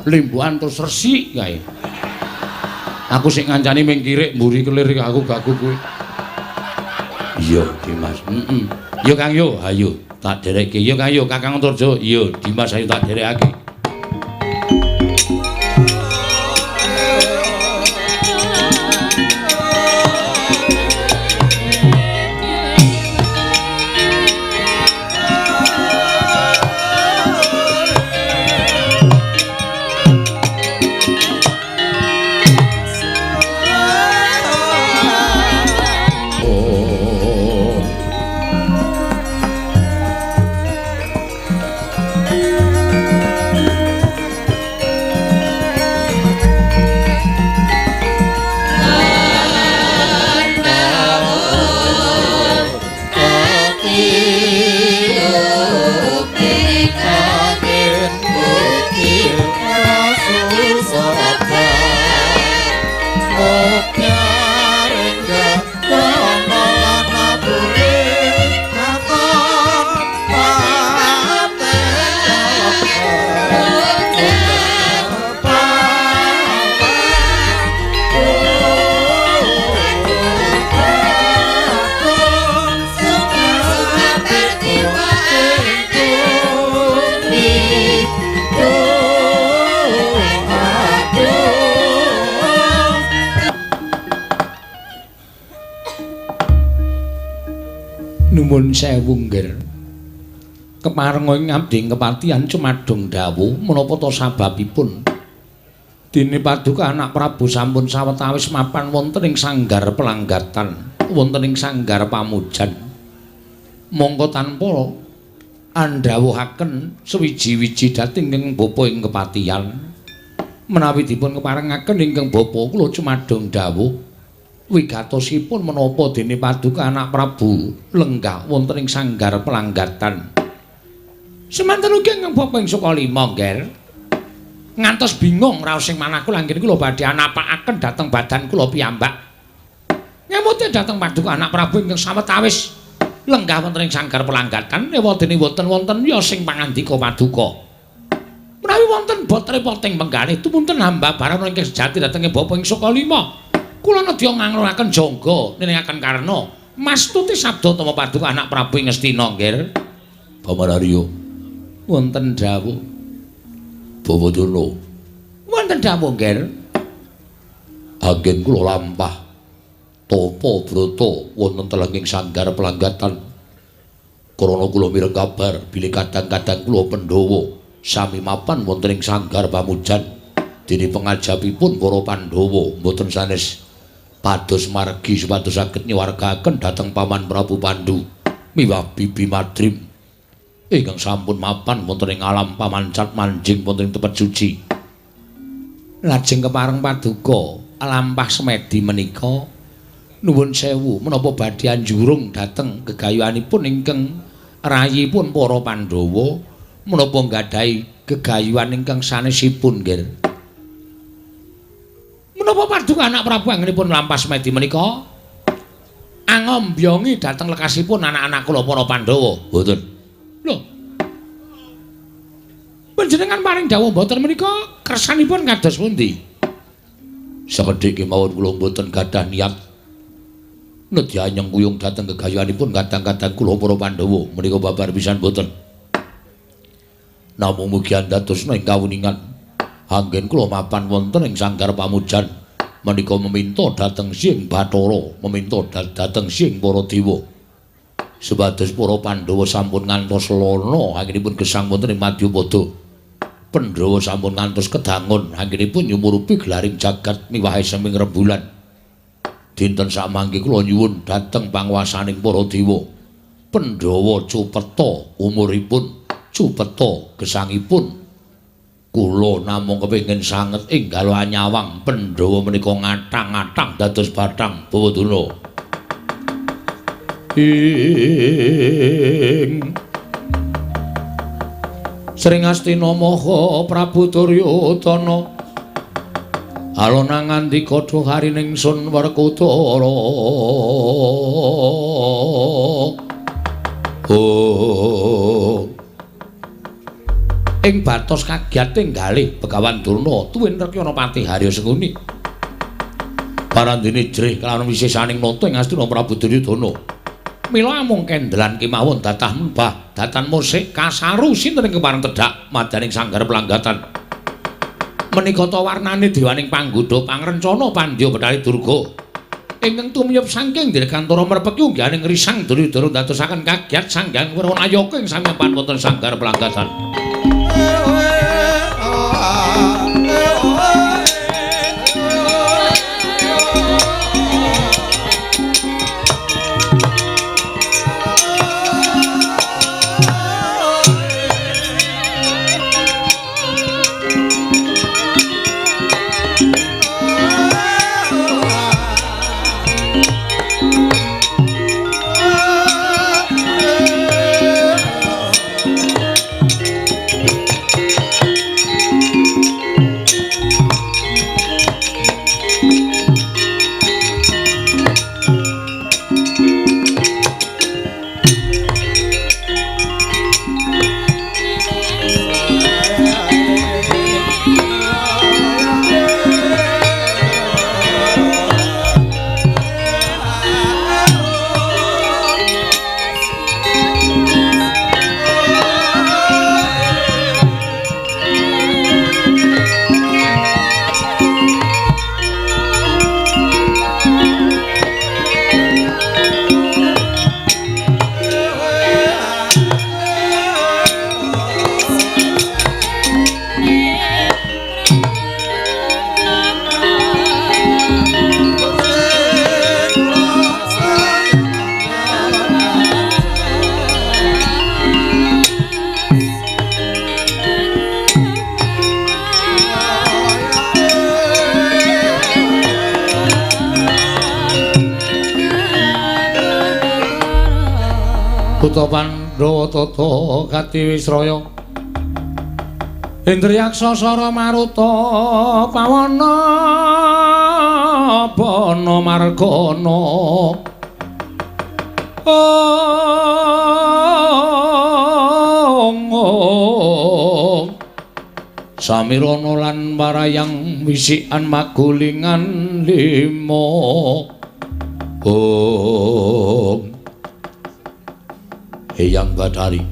limbukan terus resik kae. Aku sik ngancani ming kirik mburi kelir aku gagu kuwi. Iya, Dimas. Heeh. Yo Kang yo, ayo tak derekke. Yo Kang yo, Kakang Antarja. Iya, Dimas ayo tak derekake. Nuwun sewu nggir. Keparenga ing abdi kepatihan cumadung dawuh menapa ta sababipun dene paduka anak Prabu sampun sawetawis mapan wonten ing sanggar pelanggatan, wonten ing sanggar pamujan. Mongko tanpa andhawuhaken suwiji-wiji dhateng ingkang bapa ing kepatihan. Menawi dipun keparengaken ingkang bapa kula cumadung dawuh wigatosipun menapa dene paduka anak Prabu lenggah wonten ing sanggar pelanggatan. Semanten ugi ingkang bapa ing Sukalima nggih. Ngantos bingung raos sing manah kula anggen kula badhe anapakaken dhateng badan kula piyambak. Ngemute dhateng paduka anak Prabu ingkang sawetawis lenggah wonten ing sanggar pelanggatan ewadene boten wonten ya sing pangandika paduka. Menawi wonten bot repoting penggalih tumunten hamba barana ingkang sejati dhateng bapa ing Sukalima. Kula nedya ngangluraken jangga niningaken karna mastuti sabda tama paduka anak Prabu ing Ngastina nggih. Paman Arya wonten dawuh. Bawa Durna wonten dawuh nggih. Anggen kula lampah tapa brata wonten telenging sanggar pelanggatan. Krana kula mireng kabar bilih kadang-kadang kula Pandhawa sami mapan wonten ing sanggar pamujan. Dene pengajapipun para Pandhawa mboten sanes pados margi supados saged nyuwargaken dhateng Paman Prabu Pandu miwah Bibi Madrim ingkang sampun mapan wonten ing alam pamancat manjing wonten ing tempat suci. Lajeng kepareng paduka lampah semedi menika nuwun sewu menapa badhe anjurung dhateng gegayuhanipun ingkang rayipun para Pandhawa menapa nggadahi gegayuhan ingkang sanesipun nggih. Menapa paduka anak Prabu anggenipun lampah semedi menika angombyongi dhateng lekasipun anak-anak kula para Pandhawa? Mboten. Lho. Panjenengan paring dawuh mboten menika kersanipun kados pundi? Sekedhik kemawon kula mboten gadah niat Nedya nyengkuyung dhateng gegayuhanipun kadang-kadang kula para Pandhawa menika babar pisan boten. Namung mugi andadosna ing kawuningan anggen kula mapan wonten ing sanggar pamujan menika meminta dhateng Sing Bathara, meminta dhateng Sing para dewa. Supados para Pandhawa sampun ngantos lana anggenipun gesang wonten ing Madyapada. Pandhawa sampun ngantos kedangon anggenipun nyumurupi gelaring jagat miwahe seming rembulan. Dinten samangke kula nyuwun dhateng panguwasaning para dewa. Pandhawa cupeta umuripun, cupeta gesangipun. Kula namung kepengin sanget enggal anyawang Pandhawa menika ngathang-athang dados bathang Bawadana. Ing Sring Astina Maha Prabu Duryudana alona ngandika duh harining sun Werkudara. Oh. Ing batos kagiyating galih Begawan Durna tuwin rekyana Patih Harya Sengkuni. Parandene jrih kelawan wisesaning nata ing Astina Prabu Duryudana. Mila amung kendelan kemawon datah membah datan musik kasaru sinten ing kepareng tedhak madyaning sanggar pelanggatan. Menika ta warnane dewaning panggodha pangrencana Pandya Bethari Durga ingkang tumiyup saking dirgantara merpeki unggahaning risang Duryudana ndadosaken kagiat sanghyang Werwanayaka ing samempan wonten sanggar pelanggatan. Buta Pandhawa tata katiwisraya Indriyaksa sara maruta pawana bana margana. Ong Samirana lan marayang wisikan magulingan lima. Om Eyang Bathari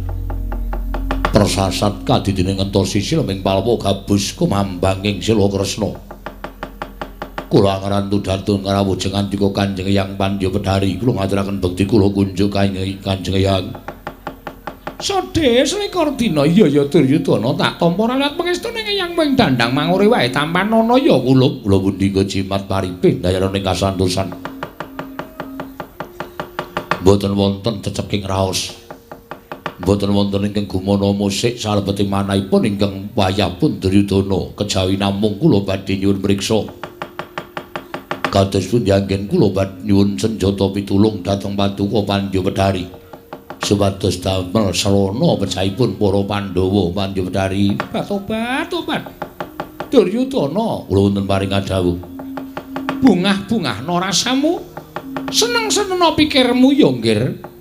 persasat kadidine ngentos sisi leming palwa gabus kumambanging sila Kresna. Kula ngrantu dhateng ngrawuh jengandika Kanjeng Eyang Pandya Bedhari, kula ngaturaken bekti kula kunjuk Kanjeng Eyang. Sodhe selikur dina iya ya Duryudana tak tampa ralat pangestune Eyang mung dandang mangure wae tampanana ya kula. Kula pundi jimat paripih dayana ing kasantosan. Mboten wonten ceceking raos. Mboten wonten ingkang gumana musik salebeting manahipun ingkang wayahpun Duryudana kejawi namung kula badhe nyuwun mriksa. Kados pundi anggen kula badhe nyuwun senjata pitulung dhateng Paduka Pandya Bedhari supados damel srana pecahipun para Pandhawa Pandya Bedhari. Tobat tobat Duryudana kula wonten paring dawuh. Bungah-bungahna rasamu, seneng-senengna pikirmu ya nggir.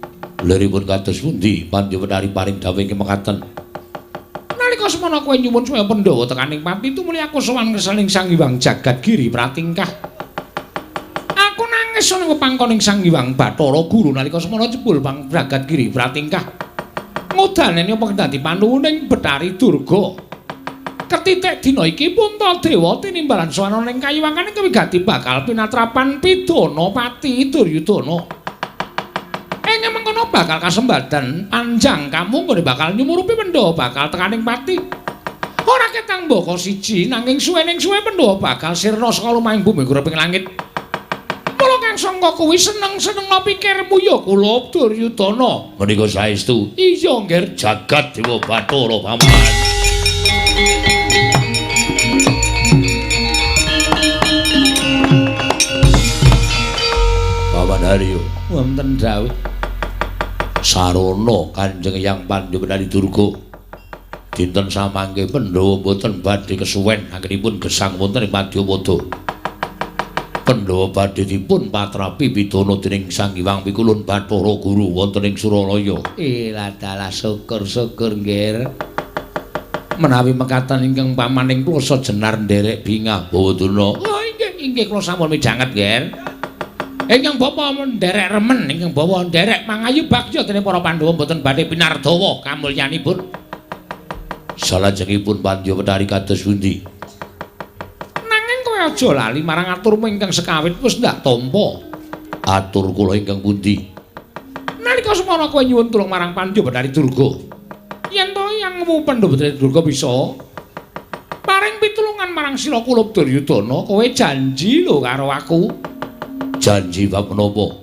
Liripun kados pundi Pandya Bedhari paring dawuh ingkang mekaten. Nalika semana kowe nyuwun supaya Pandhawa tekaning pati tumuli aku sowan ngersaning Sang Hyang Jagat Giri pratingkah. Aku nang Pangesone wepangkoning Sang Hyang Bathara Guru nalika semana jebul pang Jagat Giri Pratingkah. Ngudaneni apa dadi panuwuning Bathari Durga. Ketitik dina iki Puntadewa tinimbalan swana ning kayiwangane kawigati bakal pinatrapan pidana pati Duryudana. Ing mengkono bakal kasembadan panjang kamu nggone bakal nyumurupi Pandhawa bakal tekaning pati. Ora ketang mbaka siji nanging suwening suwe Pandhawa bakal sirna saka lumahing bumi gureping langit. Mula kang sangka kuwi seneng-senengna pikirmu ya kula Duryudana. Menika saestu. Iya nggih Jagat Dewa Bathara paman. Paman Haryo wonten dawuh. Sarana Kanjeng Hyang Pandya Durga. Dinten samangke Pandhawa boten badhe kesuwen anggenipun gesang wonten ing Madyapada. Pandhawa badhe dipun patrapi pidana dening Sang Hyang Pikulun Bathara Guru wonten ing Suralaya. Ladalah syukur-syukur nggih. Menawi mekaten ingkang pamaning klasa jenar nderek bingah Bawadana. Oh inggih inggih kula sampun mijanget nggih. Ingkang bapa nderek remen, ingkang bawa nderek mangayu bagya dening para Pandhawa boten badhe pinardawa kamulyanipun. Salajengipun Pandya Bathari kados pundi? Nanging kowe aja lali marang aturmu ingkang sekawit wis ndak tampa. Atur kula ingkang pundi? Nalika semana kowe nyuwun tulung marang Pandya Bathari Durga. Yen to yang Pandhawa Bathari Durga bisa paring pitulungan marang sira kula Duryudana, kowe janji lho karo aku. Janji bab menapa?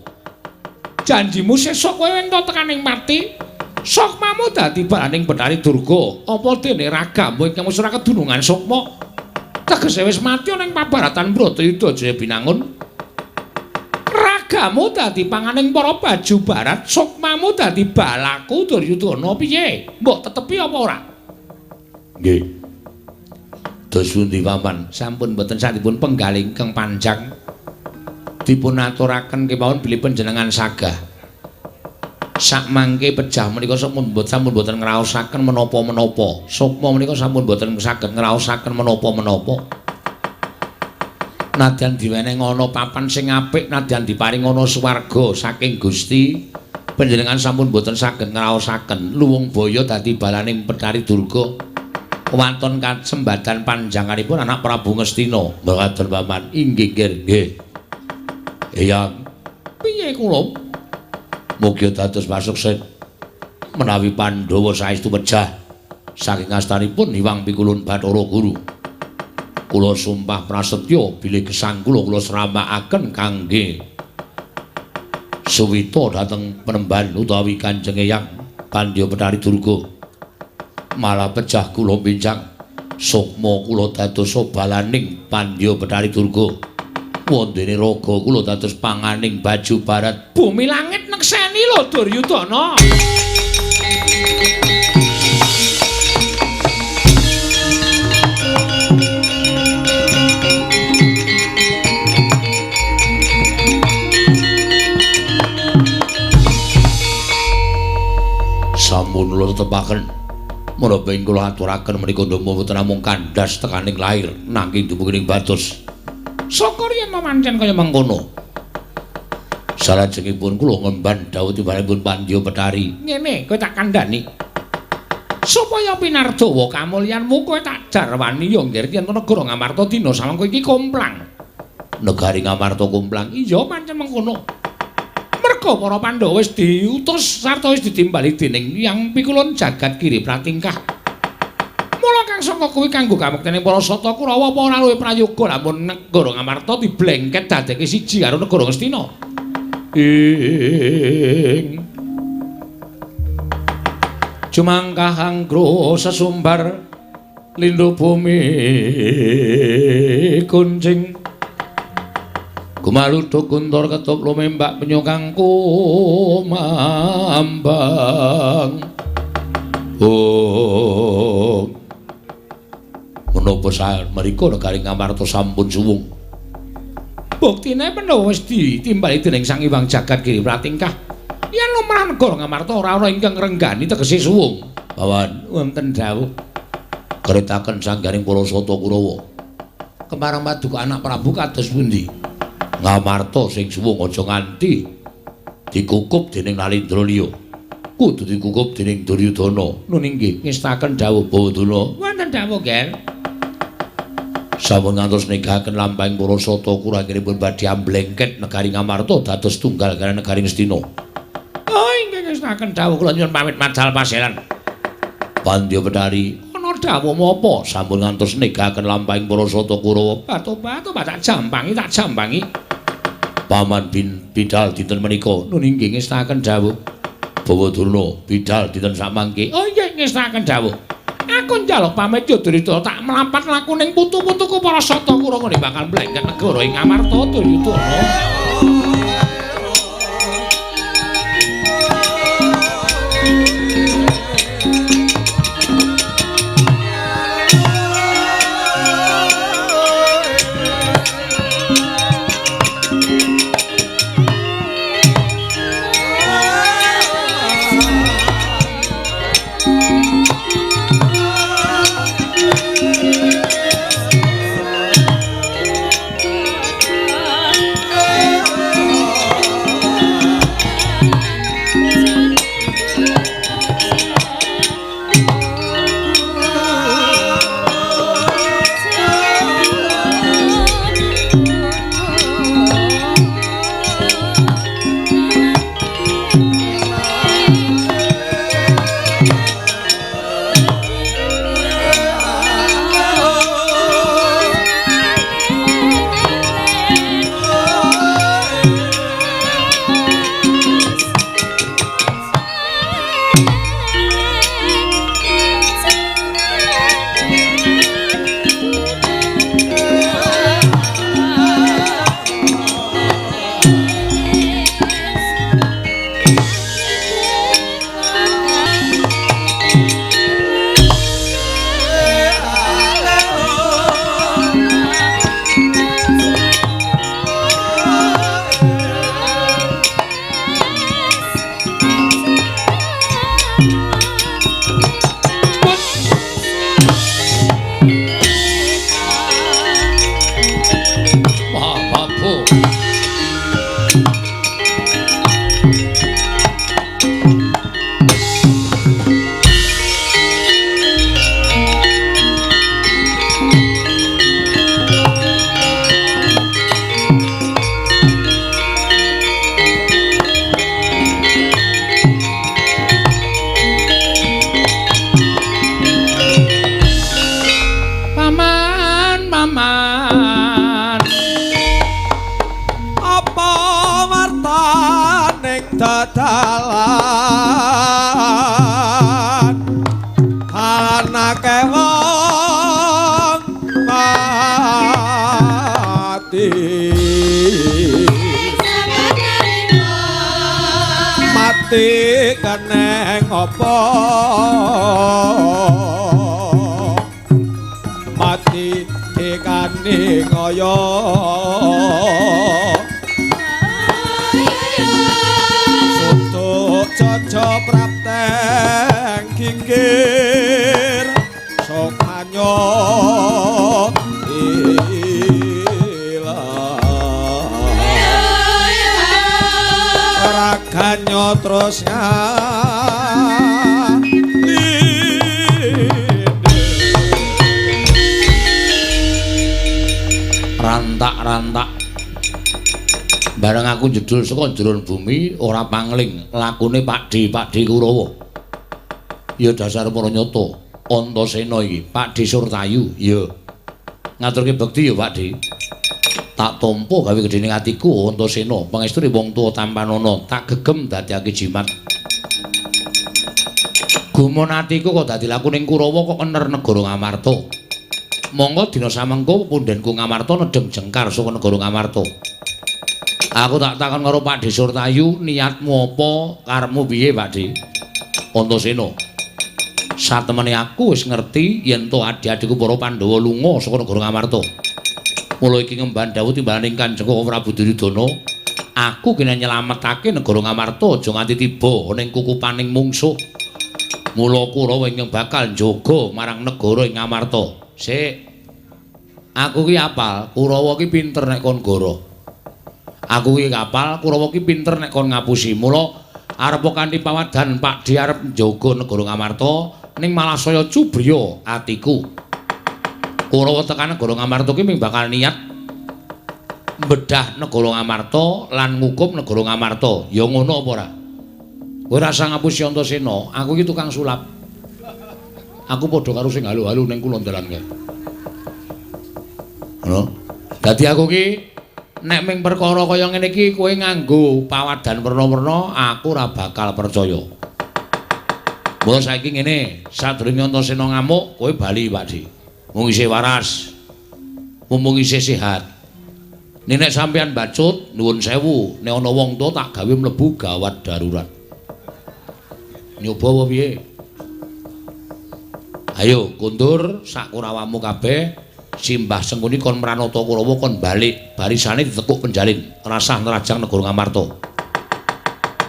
Janjimu sesuk kowe ento tekaning pati, sukmamu dadi balaning Bathari Durga. Apa dene ragamu ingkang wis ora kedunungan sukma? Tegese wis mati ana ing pabaratan Bratayuda Jaya Binangun. Ragamu dadi panganing para baju barat, sukmamu dadi balaku Duryudana. Piye? Mbok tetepi apa ora? Nggih. Dos pundi paman? Sampun boten sadipun penggalih ingkang panjang. Dipun aturaken kemawon bilih panjenengan sagah. Sakmangke pejah menika sampun boten ngraosaken menapa-menapa. Sukma menika sampun boten saged ngraosaken menapa-menapa. Nadyan diwenehana ana papan sing apik, nadyan diparing ana swarga saking Gusti, panjenengan sampun boten saged ngraosaken. Luwung baya dadi balaning Bathari Durga. Waton kasembadan panjanganipun anak Prabu Ngastina. Mekaten paman. Inggih nggih. Eyang, piye kula? Mugi dados pasuksen menawi Pandhawa saestu pejah saking astanipun Hyang Pikulun Bathara Guru. Kula sumpah prasetya bilih gesang kula kula sramakaken kangge suwita dhateng penemban utawi Kanjeng Hyang Pandya Bathari Durga. Malah pejah kula pincang sukma kula dados balaning Pandya Bathari Durga. Wondene raga kula dados panganing baju barat. Bumi langit nekseni lho Duryudana. Sampun kula tetepaken menapa ing kula aturaken menika ndama boten namung kandhas tekaning lair nanging dumugi ing batos. Syukur yen pancen kaya mengkono. Salajengipun kula ngemban dawuh timbalanipun Pandya Bathari. Ngene, kowe tak kandhani. Supaya pinardawa kamulyanmu kowe tak jarwani ya nggih yen negara Ngamarta dina samangka iki komplang. Negari Ngamarta komplang? Iya pancen mengkono. Merga para Pandhawa wis diutus sarta wis ditimbali dening Hyang Pikulun Jagat Giri Pratingkah. Mula kang saka kuwi kanggo kabektene para Sata Kurawa apa ora luwih prayoga lamun negara Ngamarta diblengket dadeke siji karo negara Ngastina. Ing Jumangkah anggra sesumbar lindhu bumi kuncing gumaluduk guntur ketup lumembak penyukang kumambang. Oh, menapa mriku negari Ngamarta sampun suwung? Buktine Pandhawa wis ditimbali dening Sang Hyang Jagat Giri Pratingkah. Yen lumrah negara Ngamarta ora ana ingkang ngrenggani tegese suwung. Pawan wonten dawuh kretaken sanggaring para Sata Kurawa. Kemarang paduka anak Prabu kados pundi? Ngamarta sing suwung aja nganti dikukup dening Nalindra liya. Kudu dikukup dening Duryudana. Nun inggih ngestaken dawuh Bawadana. Wonten dawuh, Ger. Sampun ngantos negahaken lampahing para sata kurangipun badhe amblengket negari Ngamarta dados tunggal kaliyan negari Ngastina. Oh, inggih ngestaken dawuh kula nyuwun pamit madal paseran. Pandya Betari, ana dawuh menapa? Sampun ngantos negahaken lampahing para sata Kurawa. Batu-batu tak jampangi, tak jampangi. Paman bin bidal dinten menika. Nun inggih ngestaken dawuh. Bawadurna bidal dinten samangke. Oh inggih ngestaken dawuh. Aku njaluk pamit ya Duryudana, tak mlampah laku ning putu-putuku para sata Kurawa bakal mlengket negara ing Ngamarta Duryudana. Dadalan anake wong mati mati keneng apa mati dikane kaya Caca prapteng kikir sokanyo ilang raganyo terus rantak-rantak bareng aku jedul saka jero bumi ora pangling lakune Pakdhe Pakdhe Kurawa. Ya dasar para nyata Antasena iki Pakdhe Surtayu. Ya ngaturke bekti ya Pakdhe. Tak tampa gawe gedhening atiku Antasena pangestune wong tuwa tampanana tak gegem dadiake jimat. Gumun atiku kok dadi lakuning Kurawa kok ener negara Ngamarta. Monggo dina samengko pundhenku Ngamarta nedheng jengkar saka negara Ngamarta. Aku tak takon karo Pakdhe Surtayu, niatmu apa, karepmu piye, Pakdhe? Antasena. Satemene aku wis ngerti yen to adhi-adhiku para Pandhawa lunga saka negara Ngamarta. Mula iki ngemban dawuh timbalaning Kanjeng Prabu Duryudana, aku kena nyelametake negara Ngamarta aja nganti tiba ning kukupaning mungsuh. Mula Kurawa ingkang bakal njaga marang negara ing Ngamarta. Sik. Aku ki apal, Kurawa ki pinter nek kon goro. Aku iki kapal Kurawa ki pinter nek kon ngapusi. Mula arep kanthi pawadan Pakdhe arep njaga negara Ngamarta ning malah saya cubriya atiku. Kurawa tekan negara Ngamarta ki mung bakal niat bedah negara Ngamarta lan ngukum negara Ngamarta. Ya ngono apa ora? Kowe ora usah ngapusi Antasena, aku iki tukang sulap. Aku padha karo sing halu-halu ning kulon dalan kae. Ngono. Dadi aku ki nek ming perkara kaya ngene iki kowe nganggo pawadan werna-werna, aku ora bakal percaya. Mula saiki ngene, sadurunge Antasena ngamuk, kowe bali, Pakdhe. Mung isih waras. Mumpung isih sehat. Nek sampeyan bacut, nuwun sewu, nek ana wong tuwa tak gawe mlebu gawat darurat. Nyoba apa piye? Ayo kundur sak kurawamu kabeh. Simbah Sengkuni kon mranata Kurawa kon balik, barisane ditekuk penjalin, rasah nrajang negara Ngamarta.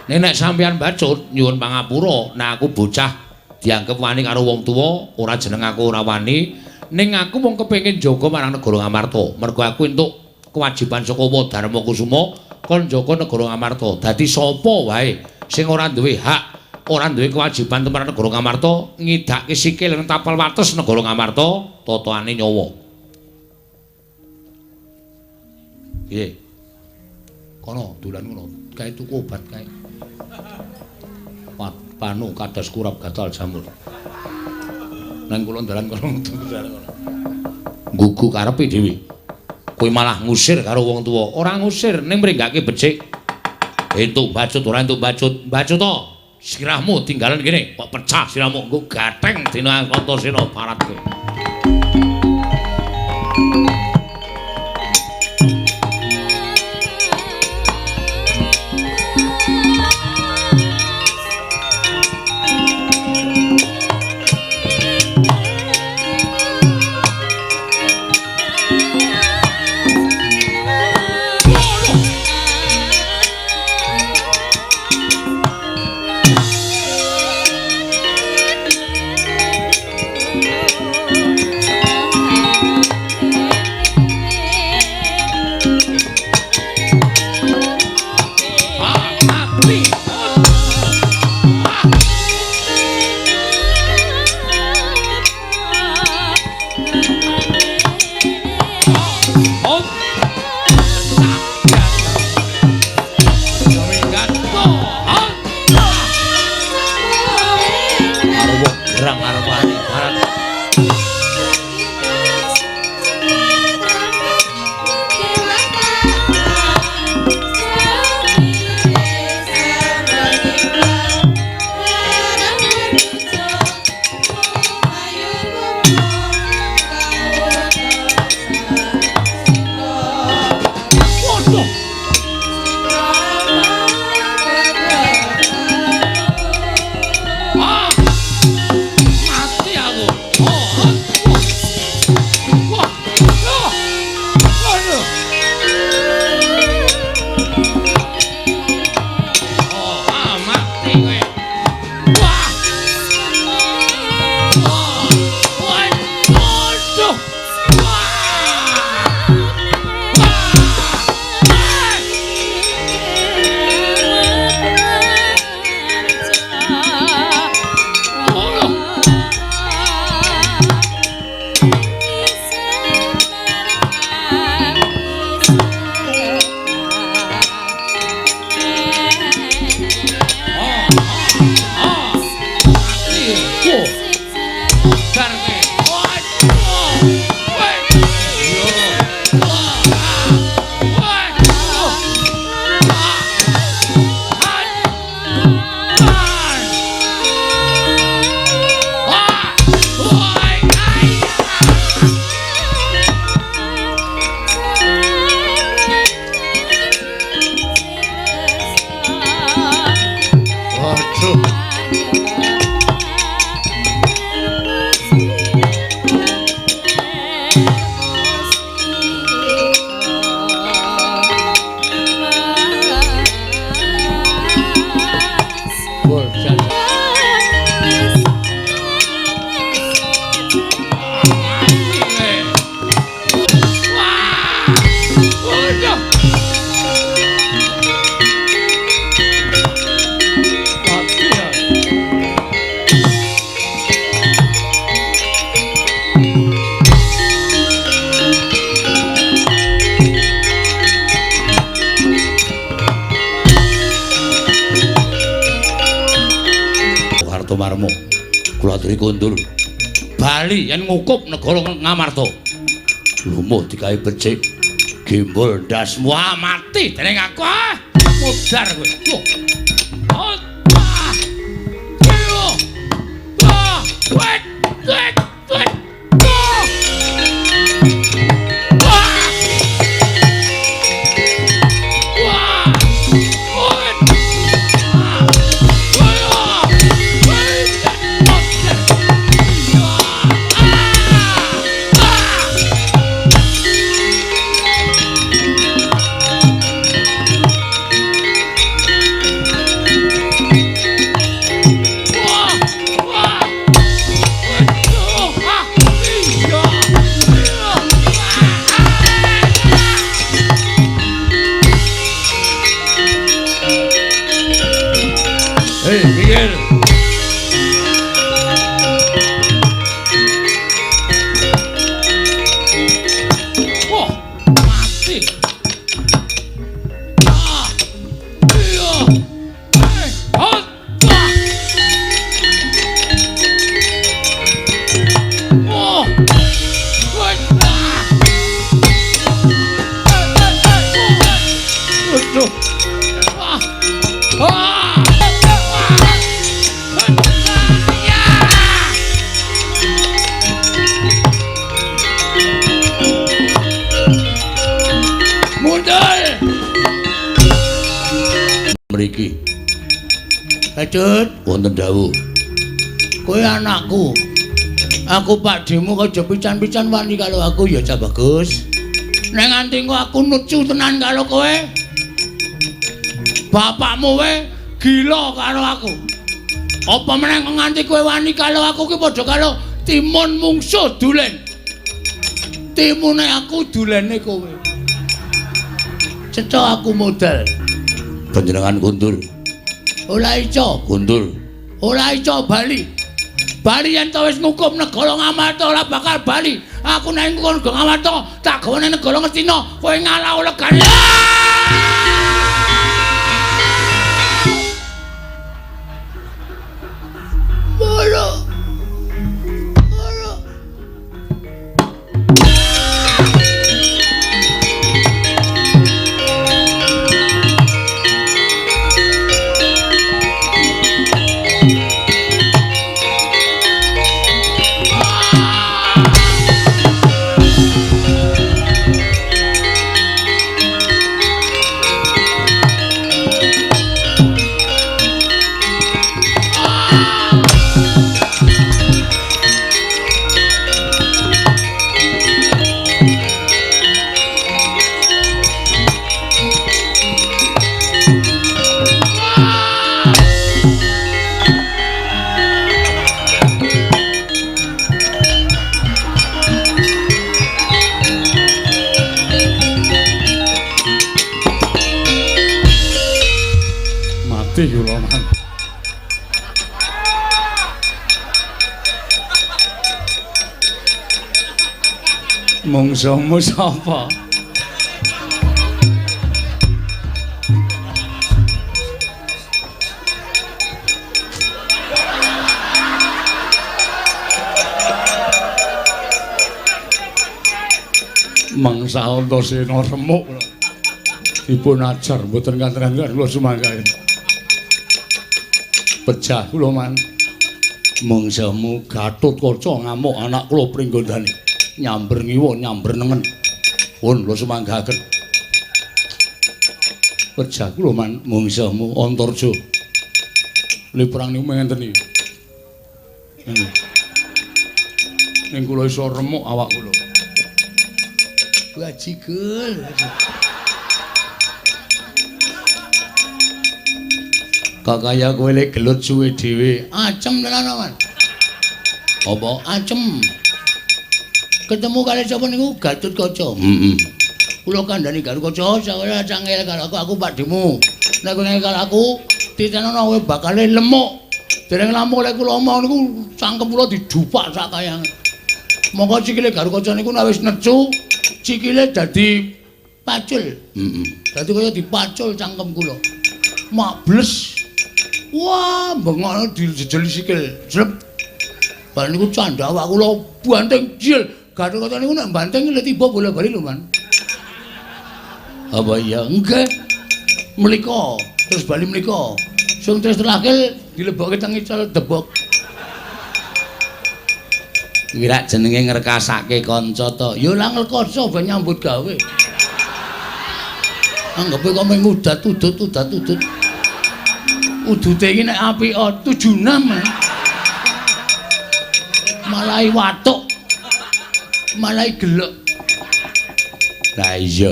Nek sampeyan bacut nyuwun pangapura, nek aku bocah dianggep wani karo wong tuwa, ora jeneng aku ora wani, ning aku mung kepengin jaga marang negara Ngamarta. Mergo aku entuk kewajiban saka Dharma Kusuma kon jaga negara Ngamarta. Dadi sapa wae sing ora duwe hak, ora duwe kewajiban marang negara Ngamarta, ngidake sikil nang tapel wates negara Ngamarta, totoane nyawa. Piye? Kono dolan ngono, kae tuku obat kae. Panu kadas kurap gatal jamur. Nang kulon dalan kono dalan kono. Nggugu karepe dhewe. Kowe malah ngusir karo wong tuwa. Ora ngusir ning mringgake becik. Entuk bacut ora entuk bacut. Bacut to. Sirahmu tinggalan kene, kok pecah sirahmu nggo gatheng dina Antasena parat kowe. Karma. Kula aturi kondur. Bali yen ngukup negara Ngamarta. Lumuh digawe becik. Gembol ndasmu mati dening aku. Modar kowe. Oh. Ah. Yo. Ah. Wet, wet, wet. Mriki. Kecut wonten dawuh. Kowe anakku. Aku pakdhemu aja pican-pican wani karo aku ya Cah Bagus. Nek nganti engko aku nucu tenan karo kowe. Bapakmu we gila karo aku. Apa meneh nganti kowe wani karo aku ki padha karo timun mungsuh dulen. Timune aku dulene kowe. Cetha aku modal. Panjenengan kundur. Ora iso kundur. Ora iso bali. Bali yen to wis ngukum negara Ngamarta ora bakal bali. Aku nek ngukum negara Ngamarta tak gawane negara Ngastina, kowe ngalah legane. Bolo. Bolo. Mungsuhmu sapa? Mangsa Antasena remuk dipun ajar mboten katrangan kula sumanggaken. Pejah kula man. Mungsuhmu Gatotkaca ngamuk anak kula Pringgondani. Nyamber ngiwa nyamber nengen. Pun kula sumanggaken. Pejah kula man mungsuhmu Antarja. Le perang niku mengenten iki. Ning kula iso remuk awak kula. Bajigel. Kok kaya kowe le gelut suwe dhewe. Acem tenan, Man. Apa acem? Ketemu kali sapa niku Gatotkaca. Heeh. Kula kandhani Gatotkaca ora cangel karo aku, aku pakdhemu. Nek kowe ngel karo aku, titenono kowe bakale lemuk. Dereng lamuk lek kula omong niku cangkem kula didupak sak kayange. Monggo sikile Gatotkaca niku nek wis necu, sikile dadi pacul. Heeh. Dadi kaya dipacul cangkem kula. Mak bles. Wah, bengokno dijejeli sikil. Jlep. Bar niku candhak awak kula banting jil. Gatotkaca niku nek banting lho tiba bola-bali lho, Man. Apa iya? Nggih. Mlika, terus bali mlika. Sing terus terakhir dilebokke teng icel debok. Kuwi rak jenenge ngrekasake kanca to. Ya ora ngrekasa ben nyambut gawe. Anggepe kok mung udat udut udat udut. Udute iki nek apik 76. Malahi watuk. Malahi gelek. Lah iya.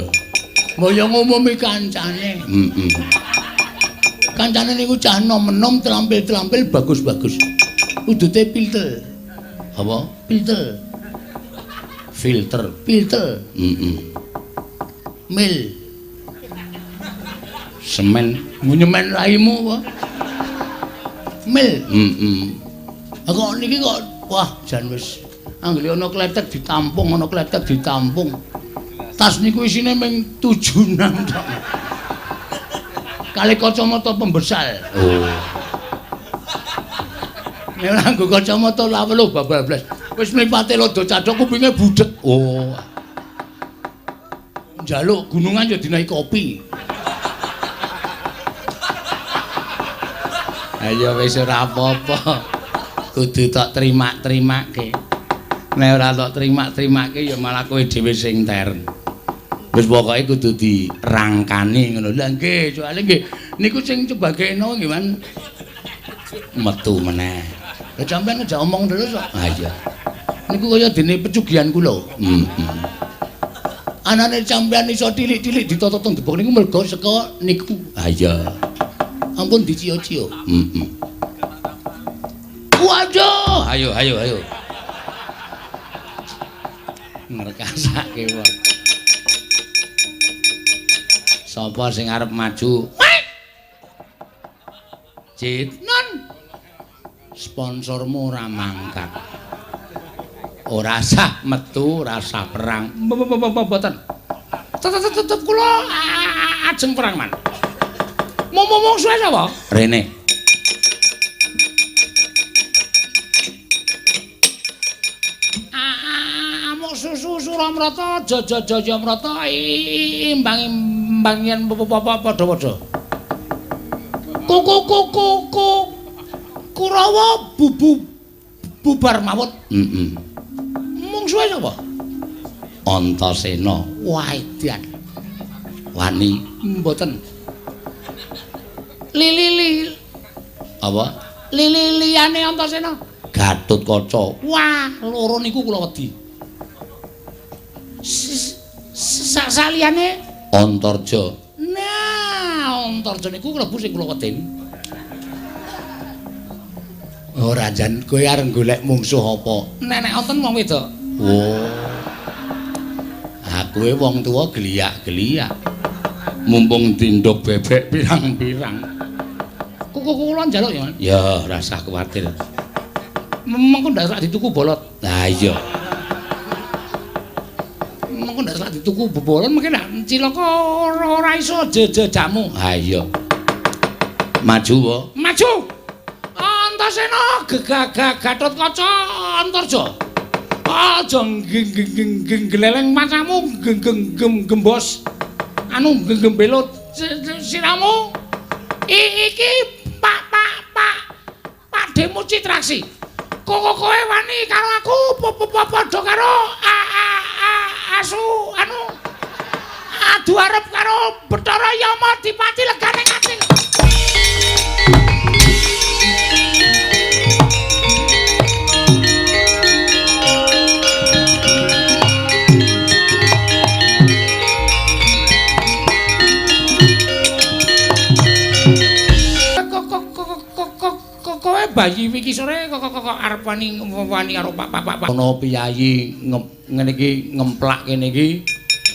Mbok yo ngumumi kancane. Heeh. Kancane niku cah nom-nom terampil-terampil bagus-bagus. Udute piltel. Apa? Piltel. Filter, piltel. Heeh. Mil. Semen, nyemen raimu apa? Mil. Heeh. Kok niki kok wah jan wis anggere ana kletek ditampung, ana kletek ditampung. Tas niku isine ming 76 tok. Kali kacamata pembesar. Oh. Nek ora nggo kacamata lawelo bablas. Wis mripate lodo cadhok kupinge budhek. Oh. Njaluk gunungan ya dinaiki kopi. Ayo wis ora apa-apa. Kudu tok terima-terimake. Nek ora tok terima-terimake ya malah kowe dhewe sing teren. Wis pokoke kudu dirangkani ngono. Lah nggih, soalé nggih niku sing sebageno nggih, Man. Metu meneh. Lah sampean ngejak omong terus kok. Ha iya. Niku kaya dene pecugian kula. Heeh. Anane sampean iso tilik-tilik ditata teng debok niku mergo saka niku. Ha iya. Ampun dicio-cio. Heeh. Waduh, ayo ayo ayo. Ngrekasake wong. Sapa sing arep maju? Citnon. Sponsormu ora mangkat. Ora sah metu, ora sah perang. Mboten. Tetep kula ajeng perang, Man. Mung suwe sapa? Rene. Amuk susu Suramrata, Jaya-jaya imbang-imbangian padha-padha. Kuku Kurawa bubu bubar mawut. Heeh. Mungsuhe sapa? Antasena. Wah, edan. Wani mboten. Lili apa? Lili liyane Antasena. Gatotkaca. Wah, loro niku kula wedi. Saliyane Antarja. Nah, Antarja niku klebu sing kula wedeni. Ora jan kowe arep golek mungsuh apa? Nenek wonten wong wedok. Oh. Aku e wong tuwa geliyak-geliyak. Mumpung dindok bebek pirang-pirang. Kuku kula njaluk ya, Man. Ya, rasah kuwatir. Mengko ndak sak dituku bolot. Lah iya. Mengko ndak sak dituku bebolon mungkin ndak cilaka ora iso jejejamu. Ha iya. Maju wae. Maju. Antasena gegagah Gatotkaca Antarja. Aja gleleng macamu gembos. Anu gembelot siramu. Iki Pak Pak Pak Pakdemu Citraksi. Kok kowe wani karo aku padha karo asu anu adu arep karo Bathara Yama dipati legane ati. Kowe bayi iki sore kok arep wani wani karo Pak. Ana piyayi ngene iki ngemplak kene iki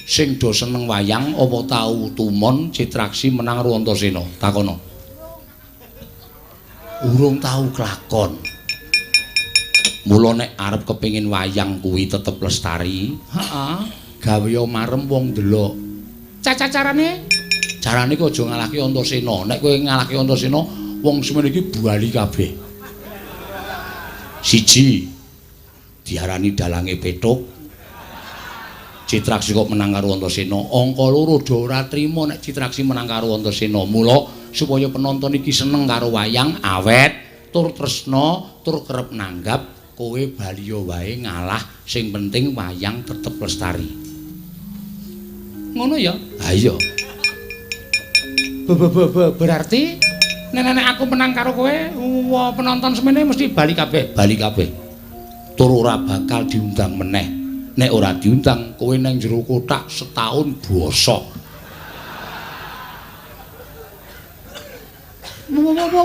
sing do seneng wayang apa tau tumon Citraksi menang karo Antasena? Takono. Urung tau kelakon. Mula nek arep kepengin wayang kuwi tetep lestari, heeh, gawe marem wong ndelok. Caca carane? Carane kok aja ngalahke Antasena. Nek kowe ngalahke Antasena, Wong semene iki bali kabeh. Siji diarani dalange Petuk. Citraksi kok menang karo Antasena. Angka loro do ora trima nek Citraksi menang karo Antasena. Mula supaya penonton iki seneng karo wayang awet, tur tresna, tur kerep nanggap, kowe baliya wae ngalah, sing penting wayang tetep lestari. Ngono ya? Ha iya. Berarti nek aku menang karo kowe, penonton semene mesti bali kabeh. Bali kabeh. Tur ora bakal diundang meneh. Nek ora diundang, kowe nang jero kothak setahun bosok.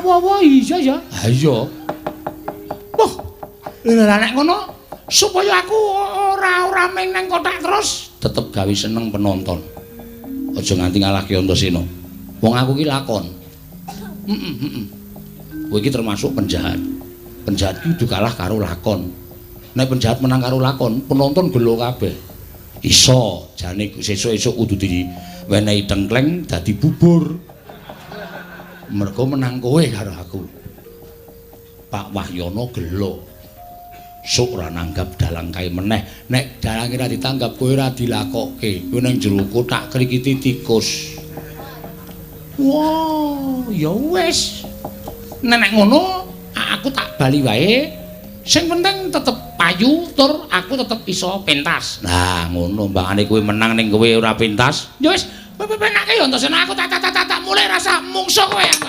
Wah, iya ya. Ha iya. Wah, lha nek ngono supaya aku ora meng nang kothak terus, tetep gawe seneng penonton. Aja nganti ngalahke Antasena. Wong aku ki lakon. Heeh. Kowe iki termasuk penjahat. Penjahat ki kudu kalah karo lakon. Nek penjahat menang karo lakon, penonton gelo kabeh. Iso, jane sesuk-esuk kudu diwenehi tengkleng dadi bubur. Mergo menang kowe karo aku. Pak Wahyono gelo. Sok ora nanggap dalang kae meneh. Nek dalange ora ditanggap kowe ora dilakokke. Kowe nang jero kothak krikiti tikus. Wah, ya wis. Nek ngono, aku tak bali wae. Sing penting tetep payu tur aku tetep iso pentas. Nah, ngono mbangane kowe menang ning kowe ora pentas. Ya wis, penake ya Antasena aku tak mulai rasa mungsuh kowe aku.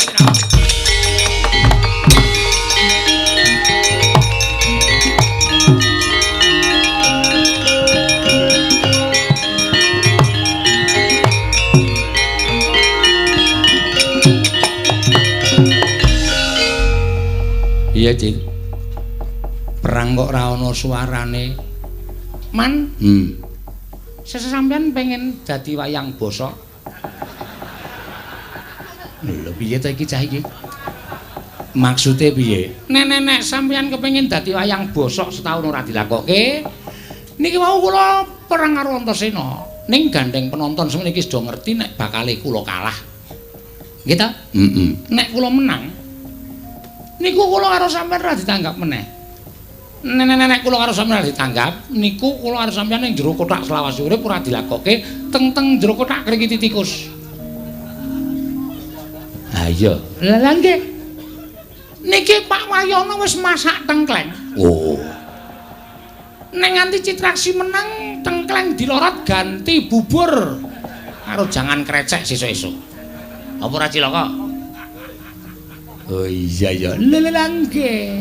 Iya, Cik. Perang kok ora ana suarane. Man, Sesampeyan pengen dadi wayang bosok. Lho piye ta iki cah iki? Maksude piye? Nek sampeyan kepengin dadi wayang bosok setahun ora dilakokke. Niki wau kula perang karo Antasena. Ning gandeng penonton semene iki do ngerti nek bakale kula kalah. Nggih ta? Heeh. Nek kula menang niku kula karo sampeyan ora ditanggap meneh. Nek kula karo sampeyan ditanggap niku kula karo sampeyan ning jero kothak selawase urip ora dilakokke teng-teng jero kothak krikiti tikus. Ha iya. Lha nggih. Niki Pak Wahyono wis masak tengkleng. Oh. Nek nganti Citraksi menang tengkleng dilorot ganti bubur karo jangan krecek sesuk-esuk. Apa ora cilaka? Oh iya ya. Lha nggih.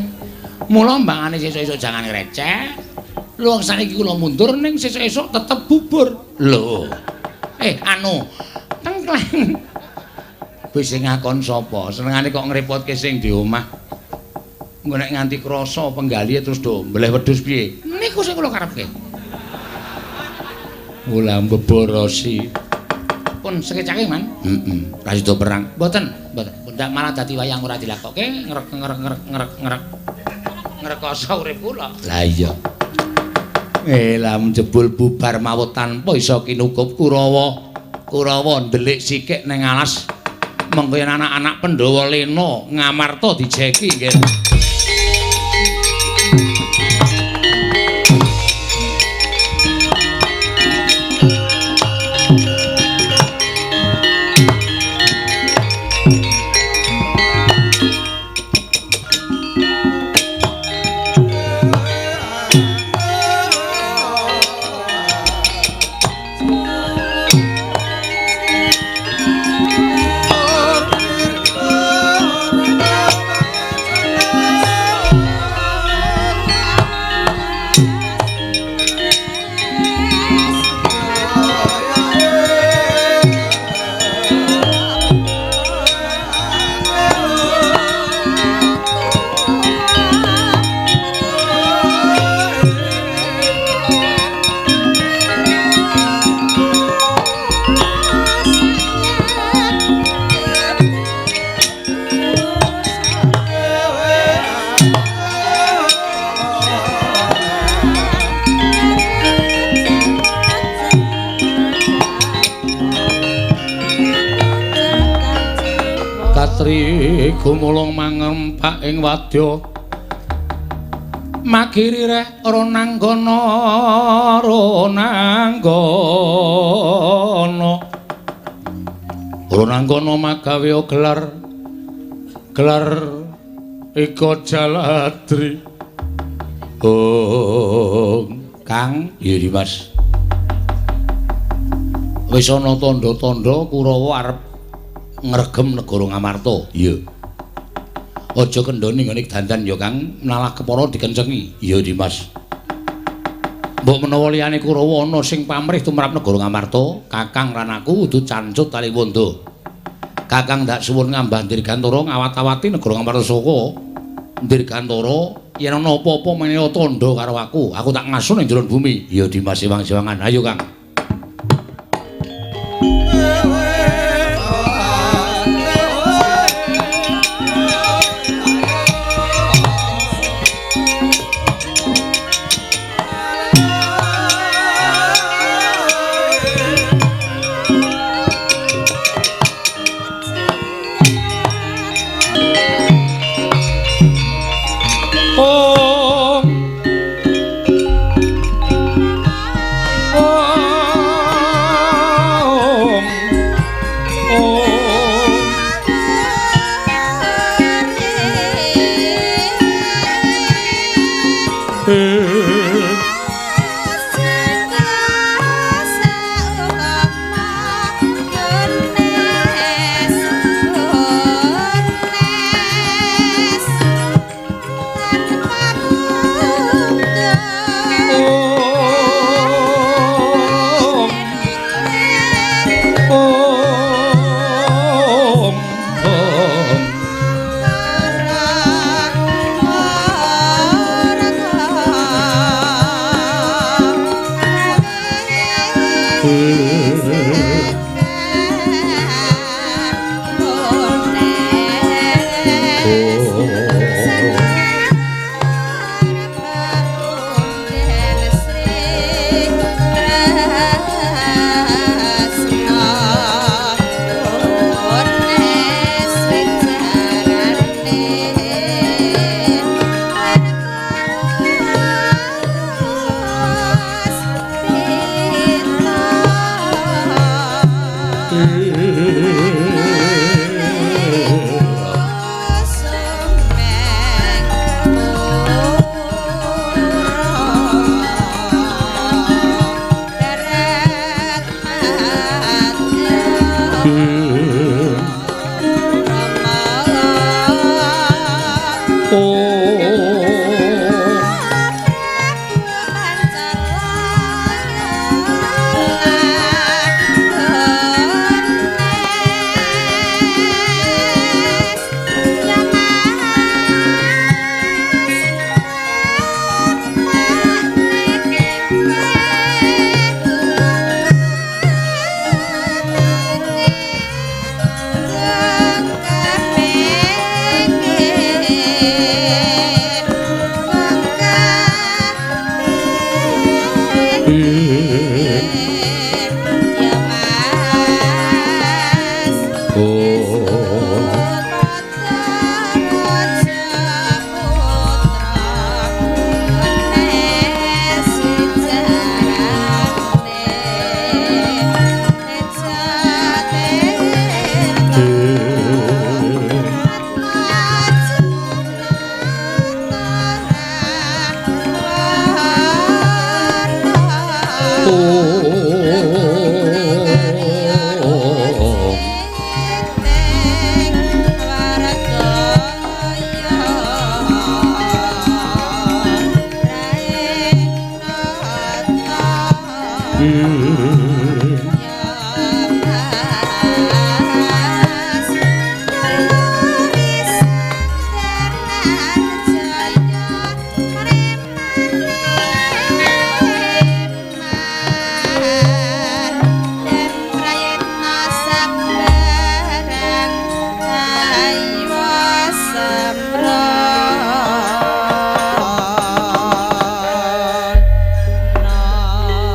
Mula mbangane sesuk-esuk jangan ngrecek. Lho saiki kula mundur ning sesuk-esuk tetep bubur. Lho. Anu, tengkleng. Kuwi sing ngakon sapa? Senengane kok ngrepotke sing di omah. Engko nek nganti krasa penggalihe terus do mbleh wedhus piye? Niku sing kula karepke. Ora mbeborosi. Pun sekecake, Man. Heeh. Ora sida perang. Mboten, mboten. Ndak malah dadi wayang ora dilakokke, ngrek-ngrek-ngrek-ngrek. Ngrekoso urip kula. Lah iya. Lah jebul bubar mawut tanpa iso kinukup Kurawa. Kurawa ndelik sikik ning alas. Mengko yen anak-anak Pandhawa lena ngamarta dijeki nggih. Katri gumulung mangrempak ing wadya magiri reh ronanggana ronanggana ronanggana magawe gelar gelar ika jaladri. Oh Kang, iya Dimas, wis ana tandha-tandha Kurawa arep ngregem negara Ngamarta. Iya. Aja kendhone nggone dandan ya Kang, nalah kepara dikencengi. Iya Dimas. Mbok menawa liyane Kurawa ana sing pamrih tumrap negara Ngamarta, Kakang lan aku kudu cancut taliwonda. Kakang ndak suwun ngambah Dirgantara ngawat-awati negara Ngamarta saka Dirgantara yen ana apa-apa meneha tandha karo aku, aku tak ngasun ing jero bumi. Iya Dimas, sewang-sewangan. Ayo Kang.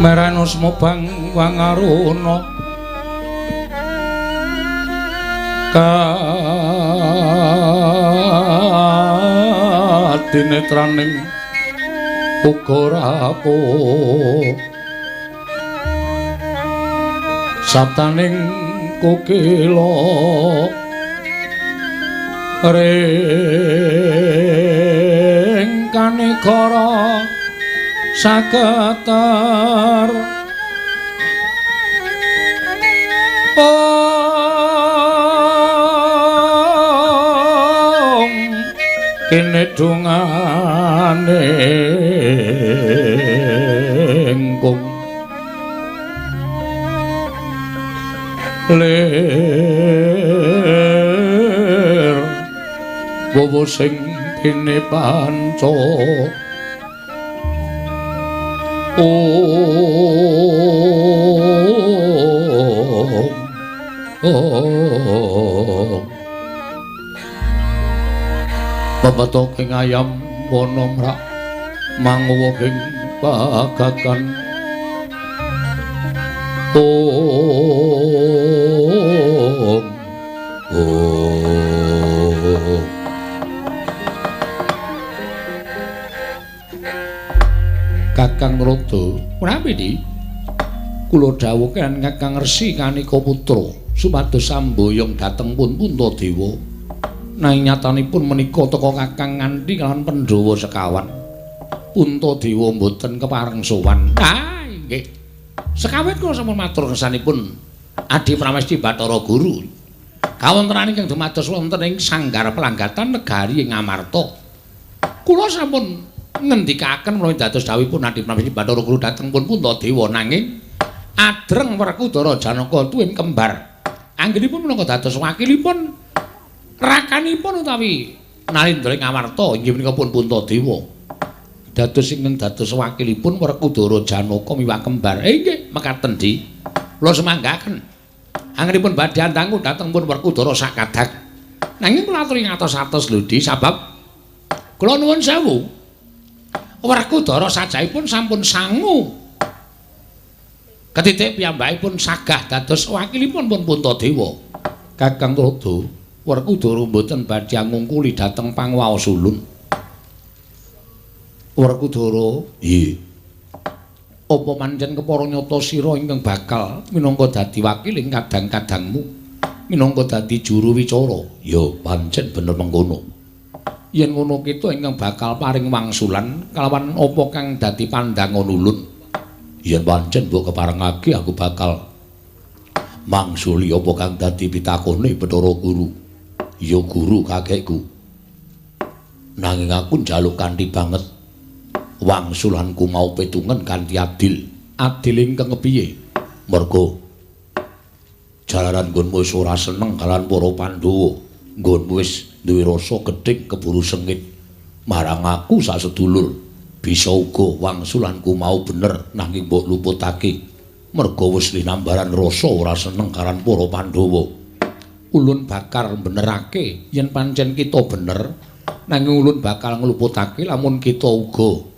Meranusma bang wangaruna Kadinetraning uga rapuh sabtaning kukila ring kanegara saketer om kene dungane kung lir wowo sing dene panca om om pepetoking ayam wana mrak manguwuhing pagagan om om. Kakang Rada, menawi di kula dawuhken Kakang Resi Kanika Putra supados samboyong dhateng pun Puntadewa. Nanging nyatanipun menika teka Kakang nganti kalawan Pandhawa sekawan. Puntadewa mboten kepareng sowan. Ah, nggih. Sekawit kula sampun matur kersanipun Adi Pramesti Bathara Guru. Kawontenan ingkang dumados wonten ing Sanggar Pelanggatan Negari ing Amarta. Kula sampun ngendikaken menawi dados dawuhipun Adi Pramesti Bathara Guru dhateng pun Puntadewa nanging adreng Werkudara Janaka tuwin kembar. Anggenipun minangka dados wakilipun rakanipun utawi Narendra ing Amarta inggih menika pun Puntadewa. Dados ingkang dados wakilipun Werkudara Janaka miwah kembar. Nggih, mekaten Di. Kula semanggaken. Anggenipun badhe andangu dhateng pun Werkudara sakadak. Nanging kula aturi ngatos-atos lho Di, sabab kula nuwun sewu. Werkudara sajaipun sampun sangu. Ketitik piyambakipun sagah dados wakilipun pun Puntadewa. Kakang Rada, Werkudara mboten badhe ngungkuli dhateng pangwaos ulun. Werkudara, nggih. Apa pancen kepara nyata sira ingkang bakal minangka dadi wakiling kadang-kadangmu, minangka dadi juru wicara? Ya, pancen bener mengkono. Yen ngono kita ingkang bakal paring wangsulan kalawan apa kang dadi pandangan ulun. Yen pancen mbok keparengake aku bakal mangsuli apa kang dadi pitakone Bathara Guru. Ya guru kakekku. Nanging aku njaluk kanthi banget wangsulanku mau pitungen kanthi adil. Adil ingkang kepiye? Merga jalaran nggonmu wis ora seneng kalawan para Pandhawa. Nggonmu wis duwe rasa gething keburu sengit marang aku sak sedulur. Bisa uga wangsulanku mau bener nanging mbok luputake. Merga wis linambaran rasa ora seneng kalawan para Pandhawa. Ulun bakal benerake yen pancen kita bener, nanging ulun bakal ngluputake lamun kita uga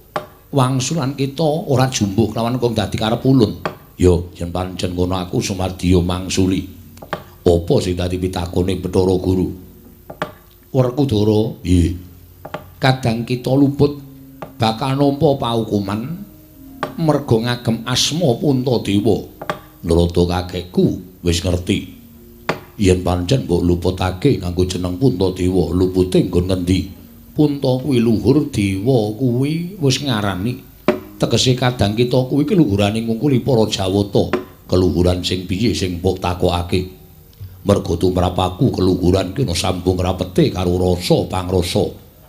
wangsulan kita ora jumbuh kelawan kang dadi karep ulun. Ya, yen pancen ngono aku sumadya mangsuli. Apa sing dadi pitakone Bathara Guru? Werkudara, nggih. Kadang kita luput bakal nampa paukuman merga ngagem asma Puntadewa. Narada kakekku wis ngerti. Yen pancen mbok luputake nganggo jeneng Puntadewa, lupute nggon ngendi? Punta kuwi luhur, dewa kuwi wis ngarani. Tegese kadang kita kuwi keluhurane ngungkuli para Jawata. Keluhuran sing piye sing mbok takokake? Merga tumrap aku keluhuran kena sambung rapete karo rasa pangrasa.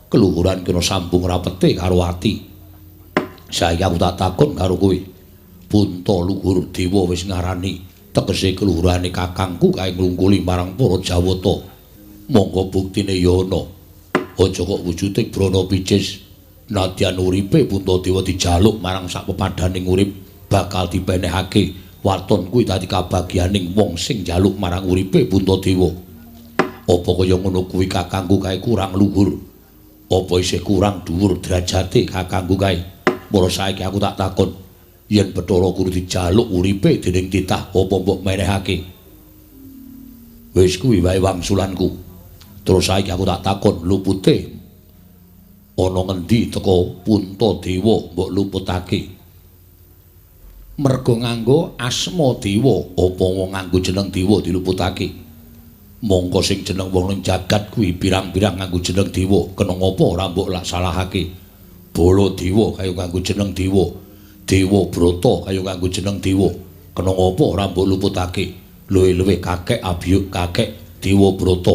Keluhuran kena sambung rapete karo ati. Saiki aku tak takon karo kowe. Punta luhur dewa wis ngarani. Tegese keluhurane kakangku kae nglungkuli marang para Jawata. Monggo buktine ya ana. Aja kok wujude brana picis. Nadyan uripe Puntadewa dijaluk marang sak pepadaning urip bakal dipenehake. Waton kuwi dadi kabagyaning wong sing njaluk marang uripe Puntadewa. Apa kaya ngono kuwi kakangku kae kurang luhur? Apa isih kurang dhuwur derajate kakangku kae? Mula saiki aku tak takon, yen Bathara Guru dijaluk uripe dening titah, apa mbok menehake? Wis kuwi wae wangsulanku. Terus saiki aku tak takon lupute ana ngendi teko Puntadewa mbok luputake? Merga nganggo asma dewa, apa wong nganggo jeneng dewa diluputake? Mongko sing jeneng wong ning jagat kuwi pirang-pirang nganggo jeneng dewa, kena ngapa ora mbok lak salahake? Baladewa kaya nganggo jeneng dewa, Dewa Brata kaya nganggo jeneng dewa, kena ngapa ora mbok luputake? Luwih-luwih kakek abiyuk kakek Dewa Brata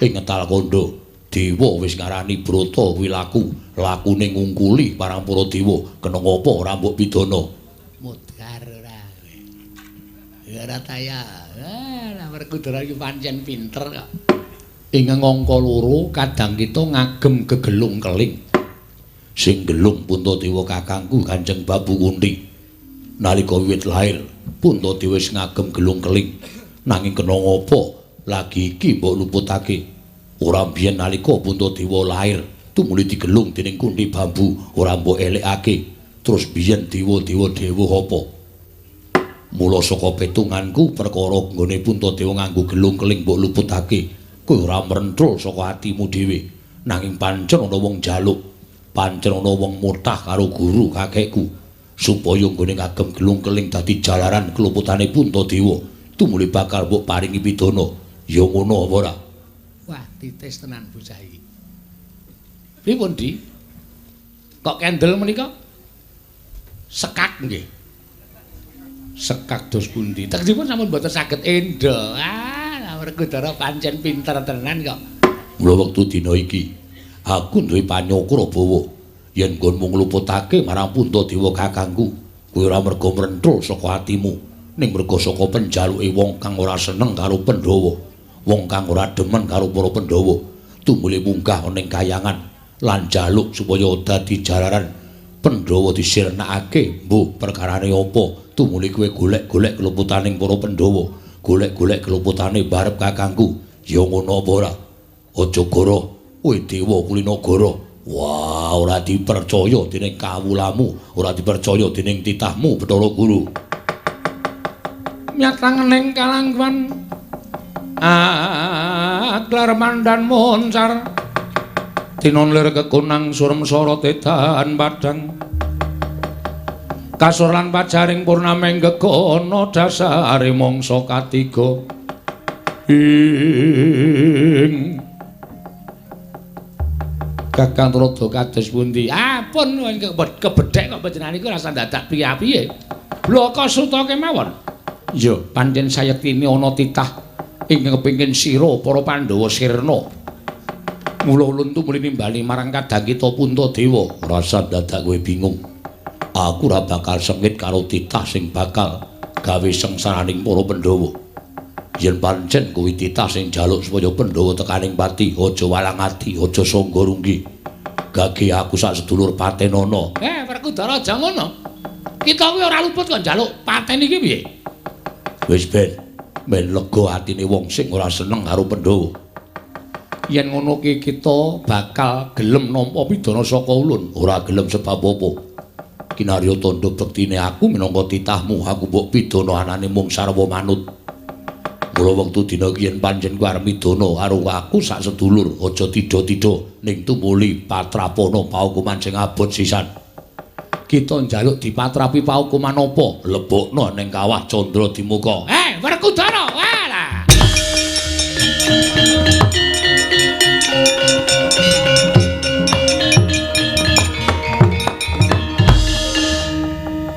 ing ngetal kandha. Dewa wis ngarani Brata kuwi laku, lakune ngungkuli marang para dewa, kena ngapa ora mbok pidana? Mudhar ora. Ya ora taya. Lah Werkudara iki pancen pinter kok. Ing angka loro kadang kita ngagem gegelung keling. Sing gelung Puntadewa kakangku Kanjeng Babu Kunti. Nalika wiwit lair Puntadewa wis ngagem gelung keling. Nanging kena ngapa lagi iki mbok luputake? Ora biyen nalika Puntadewa lair tumuli digelung dening Kunti Bambu ora mbok elekake. Terus biyen dewa-dewa dewa apa? Mula saka petunganku perkara nggone Puntadewa nganggo gelung keling mbok luputake, kowe ora mrentul saka atimu dhewe. Nanging pancen ana wong njaluk, pancen ana wong mutah karo guru kakekku supaya nggone ngagem gelung keling dadi jalaran keluputane Puntadewa, tumuli bakal mbok paringi pidana. Ya ngono apa ora? Wah, titis tenan bocah iki. Pripun, Di? Kok kendel menika? Sekak nggih. Sekak dos pundi? Tegesipun sampun mboten saged endha. Ah, Werkudara pancen pinter tenan kok. Mula wektu dina iki aku duwe panyokra bawa yen nggonmu ngluputake marang Puntadewa kakangku, kuwi ora merga mrentul saka atimu, ning merga saka penjaluke wong kang ora seneng karo Pandhawa, wong kang ora demen karo para Pandhawa, tumuli munggah ana ing kayangan lan jaluk supaya dadi jalaran Pandhawa disirnakake. Mbuh perkarane apa tumuli kowe golek-golek keluputaning para Pandhawa, golek-golek keluputane barep kakangku. Ya ngono apa ora? Aja goro, kowe dewa kulinagara. Wah, ora dipercaya dening kawulamu, ora dipercaya dening titahmu Bathara Guru. Myatangening kalangguan aklar mandan moncar tinon lir kekunang surem sora tedan padang kasur lan pajaring purnameng gegana dasare mangsa katiga ing Kakang Tuladha kados pundi? Ampun kebedhek kok panjenengan iku rasa dadak piye-piye. Blaka suta kemawon. Ya, pancen sayektine ana titah ing kepengin sira para Pandhawa sirna. Mula ulun tumuli nimbali marang kadang kita Puntadewa. Rasa dadak kowe bingung. Aku ora bakal sengit karo titah sing bakal gawe sengsaraning para Pandhawa. Yen pancen kuwi titah sing njaluk supaya Pandhawa tekaning pati, aja walang ati, aja sangga runggi. Gage aku sak sedulur patenana. Werkudara aja ngono. Kita kuwi ora luput kok njaluk paten iki piye? Wis ben, ben lega atine wong sing ora seneng karo Pandhawa. Yen ngono ki kita bakal gelem nampa pidana saka ulun. Ora gelem sebab apa? Kinarya tandha bektine aku minangka titahmu, aku mbok pidana anane mung sarwa manut. Mula wektu dina iki yen pancen kuwi arep midana karo aku sak sedulur, aja tida-tida ning tumuli patrapana paukuman sing abot sisan. Kita njaluk dipatrapi paukuman apa? Lebokno ning kawah Candra Dimuka. Werkudara, walah.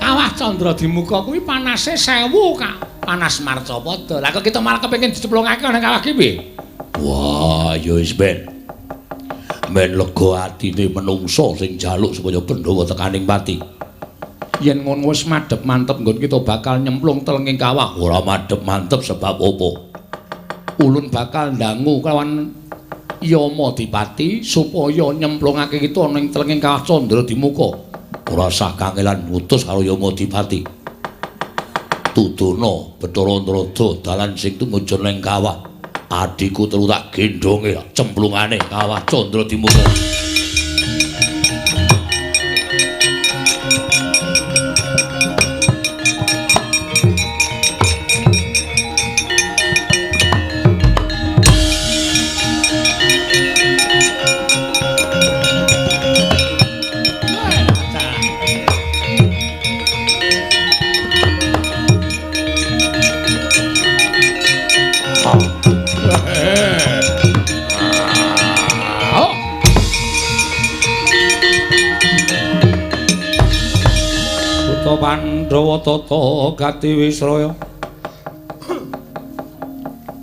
Kawah Candra Dimuka kuwi panase 1000 Kak. Panas marcapada. Lah kok kita malah kepengin diceplungake nang kawah ki piye? Wah, ya wis ben. Men lega atine menungsa sing njaluk supaya Pandhawa tekaning pati. Yen ngono wis madhep mantep nggon kita bakal nyemplung telenging kawah. Ora madhep mantep sebab apa? Ulun bakal ndangu kelawan Yama Dipati supaya nyemplungake kita ning telenging kawah Candra Dimuka. Ora sah kangelan ngutus karo Yama Dipati. Tudono Bathara Narada dalan sing tumuju ning kawah. Adhiku telu tak gendhonge cemplungane kawah Candra Dimuka. Pandhawa tata gati wisraya.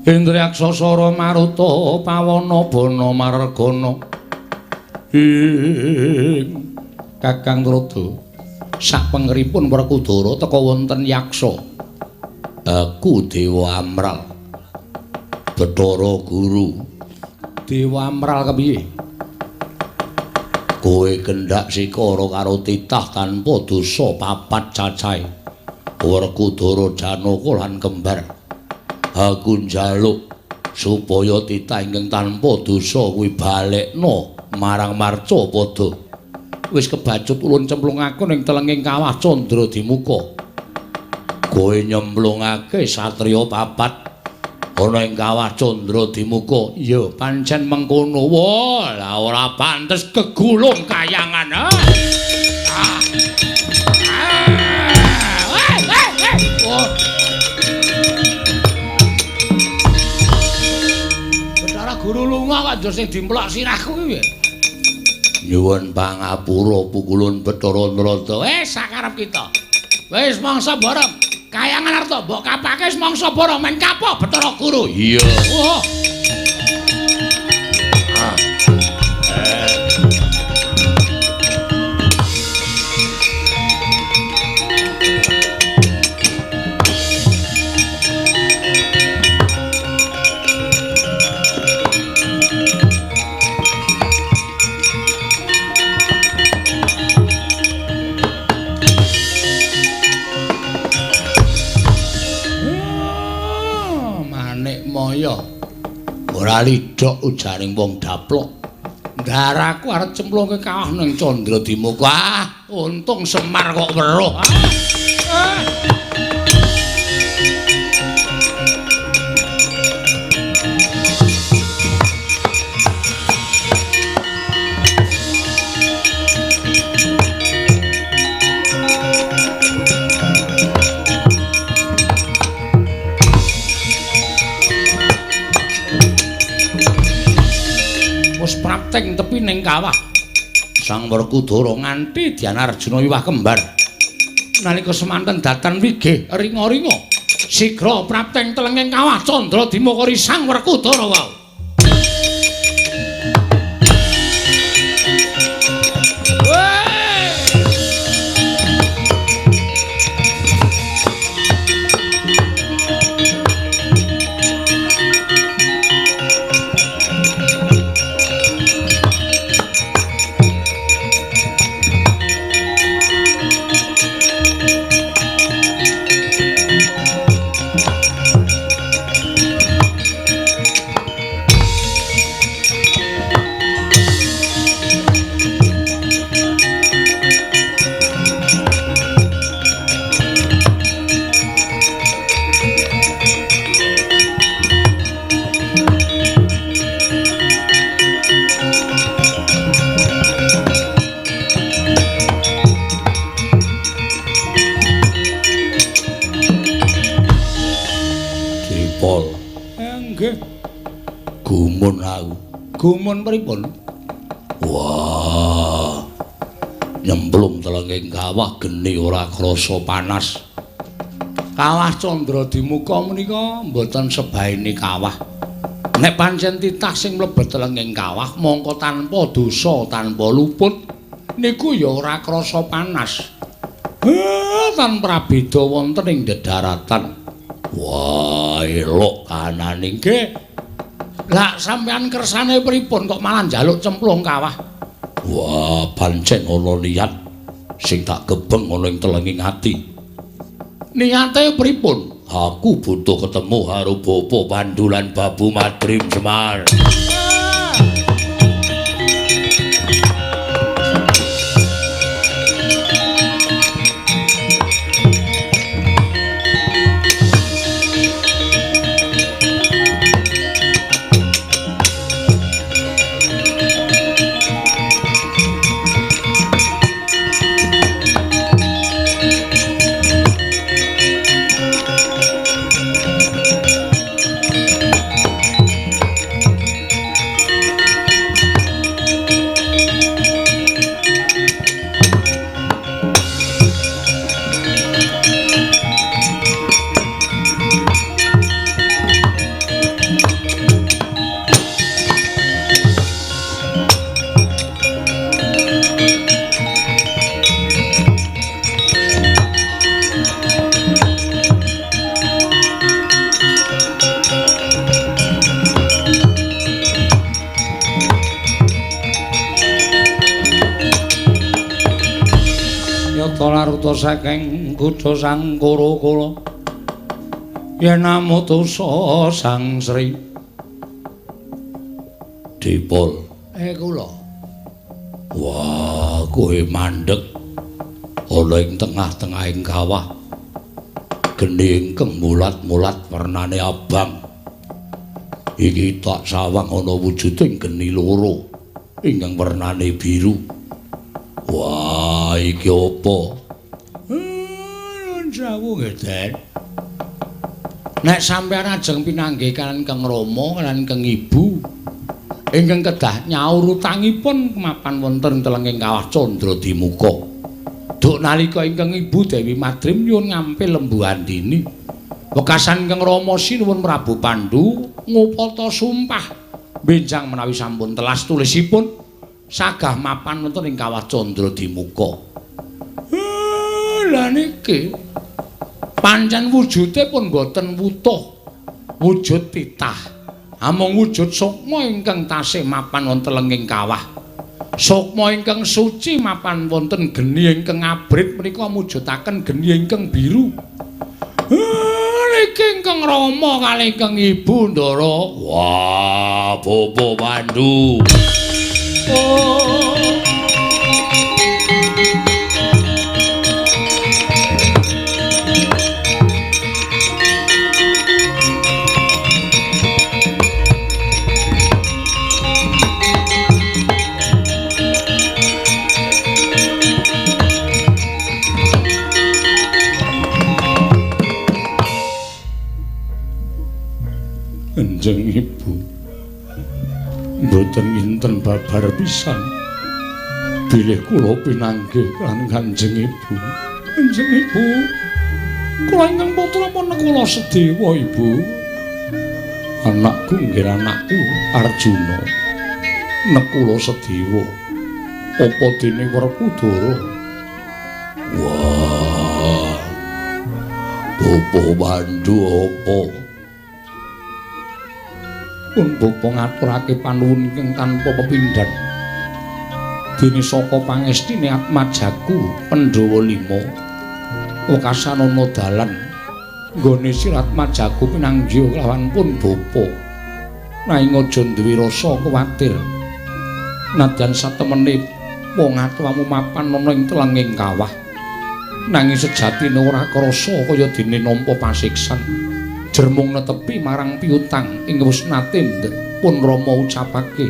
Indriyaksa Sara Maruta pawana bana margana. Ing Kakang Trada sapengeripun Werkudara teka wonten yaksa. Aku Dewa Amral. Bathara Guru. Dewa Amral kepiye? Kowe kendhak sikara karo titah tanpa dosa papat cacahe. Werkudara Janaka lan kembar. Aku njaluk supaya titah ingkang tanpa dosa kuwi balekna marang Marcapada. Wis kebacut ulun cemplungake ning telenging kawah Candra Dimuka. Kowe nyemplungake satriya papat ana ing kawah Candra Dimuka. Ya pancen mengkono. Wah, lah ora pantes kegulung kayangan. Ah. Oh. Bathara Guru lunga kok njur sing dimplok sirahku kuwi. Nyuwun pangapura pukulun Bathara Narada. Wis sakarep kita. Wis mangsa bareng. Kayangan arta mbok kapake wis mangsa bareng men kapok Bathara Guru. Iya. Oh. Ora lidhok ujaring wong daplok. Ndaraku arep cemplungke kawah ning Candra Dimuka. Ah, untung Semar kok weruh. Ah. Prapteng tepi ning kawah. Sang Werkudara nganti Dyana Arjuna wiwah kembar. Nalika semanten datan wigih ringa-ringa, sigra prapteng telenging kawah Candra Dimuka Sang Werkudara wau. Gumun aku. Gumun pripun? Wah. Nyemplung telenging kawah geni ora krasa panas. Kawah Candra Dimuka menika mboten sebaene kawah. Nek pancen titah sing mlebet telenging kawah mongko tanpa dosa, tanpa luput niku ya ora krasa panas. Tan prabeda wonten ing dedaratan. Wah, elok kanane nggih. Lah sampean kersane pripun kok malah njaluk cemplung kawah? Wah, pancen ana niat sing tak gebeng ana ing telenging ati. Niate pripun? Aku butuh ketemu karo Bapa Pandu lan Babu Madrim Semar. Nyata laruta saking kutha Sang Kura-kura. Yen amutusa Sang Sri Dipol. Kula. Wah, kowe mandeg ana ing tengah-tengahing kawah. Geni ingkang mulat-mulat wernane abang. Iki tak sawang ana wujuding geni loro ingkang wernane biru. Wah, iki apa? Nuwun sewu nggih, Den. Nek sampeyan ajeng pinanggih kaliyan Kang Rama lan Kang Ibu ingkang kedah nyaur utangipun mapan wonten telenging kawah Candradimuka. Duk nalika ingkang Ibu Dewi Madrim nyuwun ngampil Lembu Andini. Wekasan Kang Rama sinuwun Prabu Pandu ngupata sumpah benjang menawi sampun telas tulisipun sagah mapan wonten ing kawah Candradimuka. Lha niki pancen wujude pun boten wutuh, wujud titah. Amung wujud sukma ingkang tasih mapan wonten lenging kawah. Sukma ingkang suci mapan wonten geni ingkang abrit menika mujudaken geni ingkang biru. Niki ingkang Rama kalih ingkang Ibu Ndara. Wah, Bapak Pandu. Oh. Kanjeng Ibu mboten nginten babar pisan bilih kula pinanggih lan Kanjeng Ibu. Kanjeng Ibu, kula ingkang putra Nekula Sedewa Ibu. Anakku nggih anakku Arjuna. Nekula Sedewa. Apa dene Werkudara? Wah. Bapak Pandu apa? Pun bapa ngaturake panuwun ingkang tanpa pepindhan. Dene saka pangestine Atmajaku Pandhawa 5 wekasan ana dalan nggone Sri Atmajaku pinanggih kelawan pun bapa. Nanging aja duwe rasa kuwatir. Nadyan satemene wong atuwamu mapan ana ing telenging kawah. Nanging sejatine ora krasa kaya dene nampa pasiksan. Jermung netepi marang piutang ing wis nate pun Rama ucapake.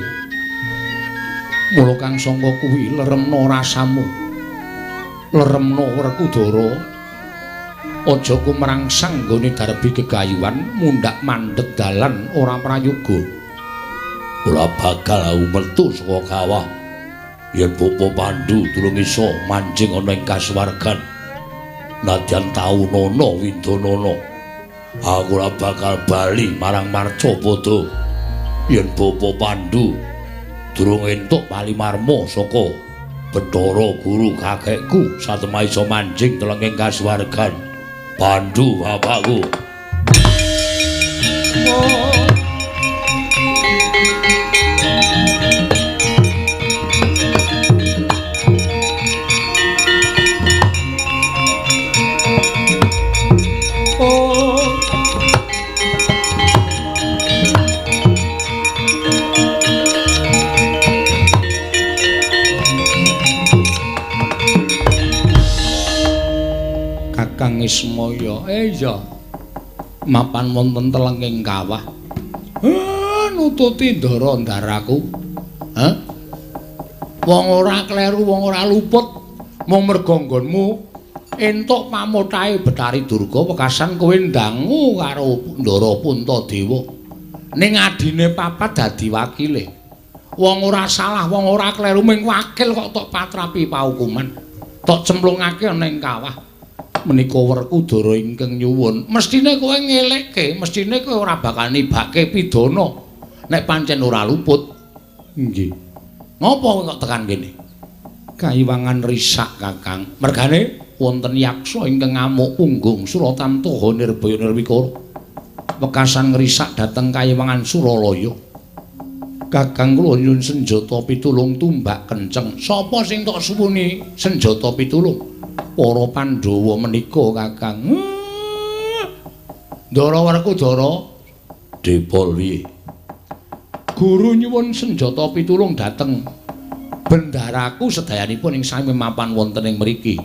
Mula kang sangka kuwi leremna rasamu. Leremna Werkudara. Aja kumrangsang nggone darbi gegayuhan mundhak mandheg dalan ora prayoga. Ora bakal aku metu saka kawah yen Bapak Pandu durung iso manjing ana ing kasuwargan. Nadyan taunana windanana, aku ora bakal bali marang Marcapada yen Bapak Pandu durung entuk palimarma saka Bathara Guru kakekku satemah iso manjing telenging kasuwargan. Pandu bapakku. Oh. Kakang Ismaya, iya. Mapan wonten telenging kawah. Nututi ndara ndaraku. Hah? Wong ora kleru, wong ora luput, mung merga nggonmu entuk pamothahe Bathari Durga wekasan kowe ndangu karo Ndara Puntadewa. Ning adine papat dadi wakile. Wong ora salah, wong ora kleru, ming wakil kok tok patrapi paukuman. Tok cemplungake ana ing kawah. Menika Werkudara ingkang nyuwun, mestine kowe ngelekke, mestine kowe ora bakal nibake pidana nek pancen ora luput. Nggih. Ngopo kowe kok tekan kene? Kaiwangan risak, Kakang. Mergane wonten yaksa ingkang ngamuk punggung Suratantaha Nirbaya Nirwikara. Wekasan ngrisak dhateng Kaiwangan Suralaya. Kakang kula nyuwun senjata pitulung tumbak kenceng. Sapa sing tok suwuni senjata pitulung? Para Pandhawa menika, Kakang. Ndara Werkudara, Depol piye? Guru nyuwun senjata pitulung dhateng bendaraku sedayanipun ing sami mapan wonten ing mriki.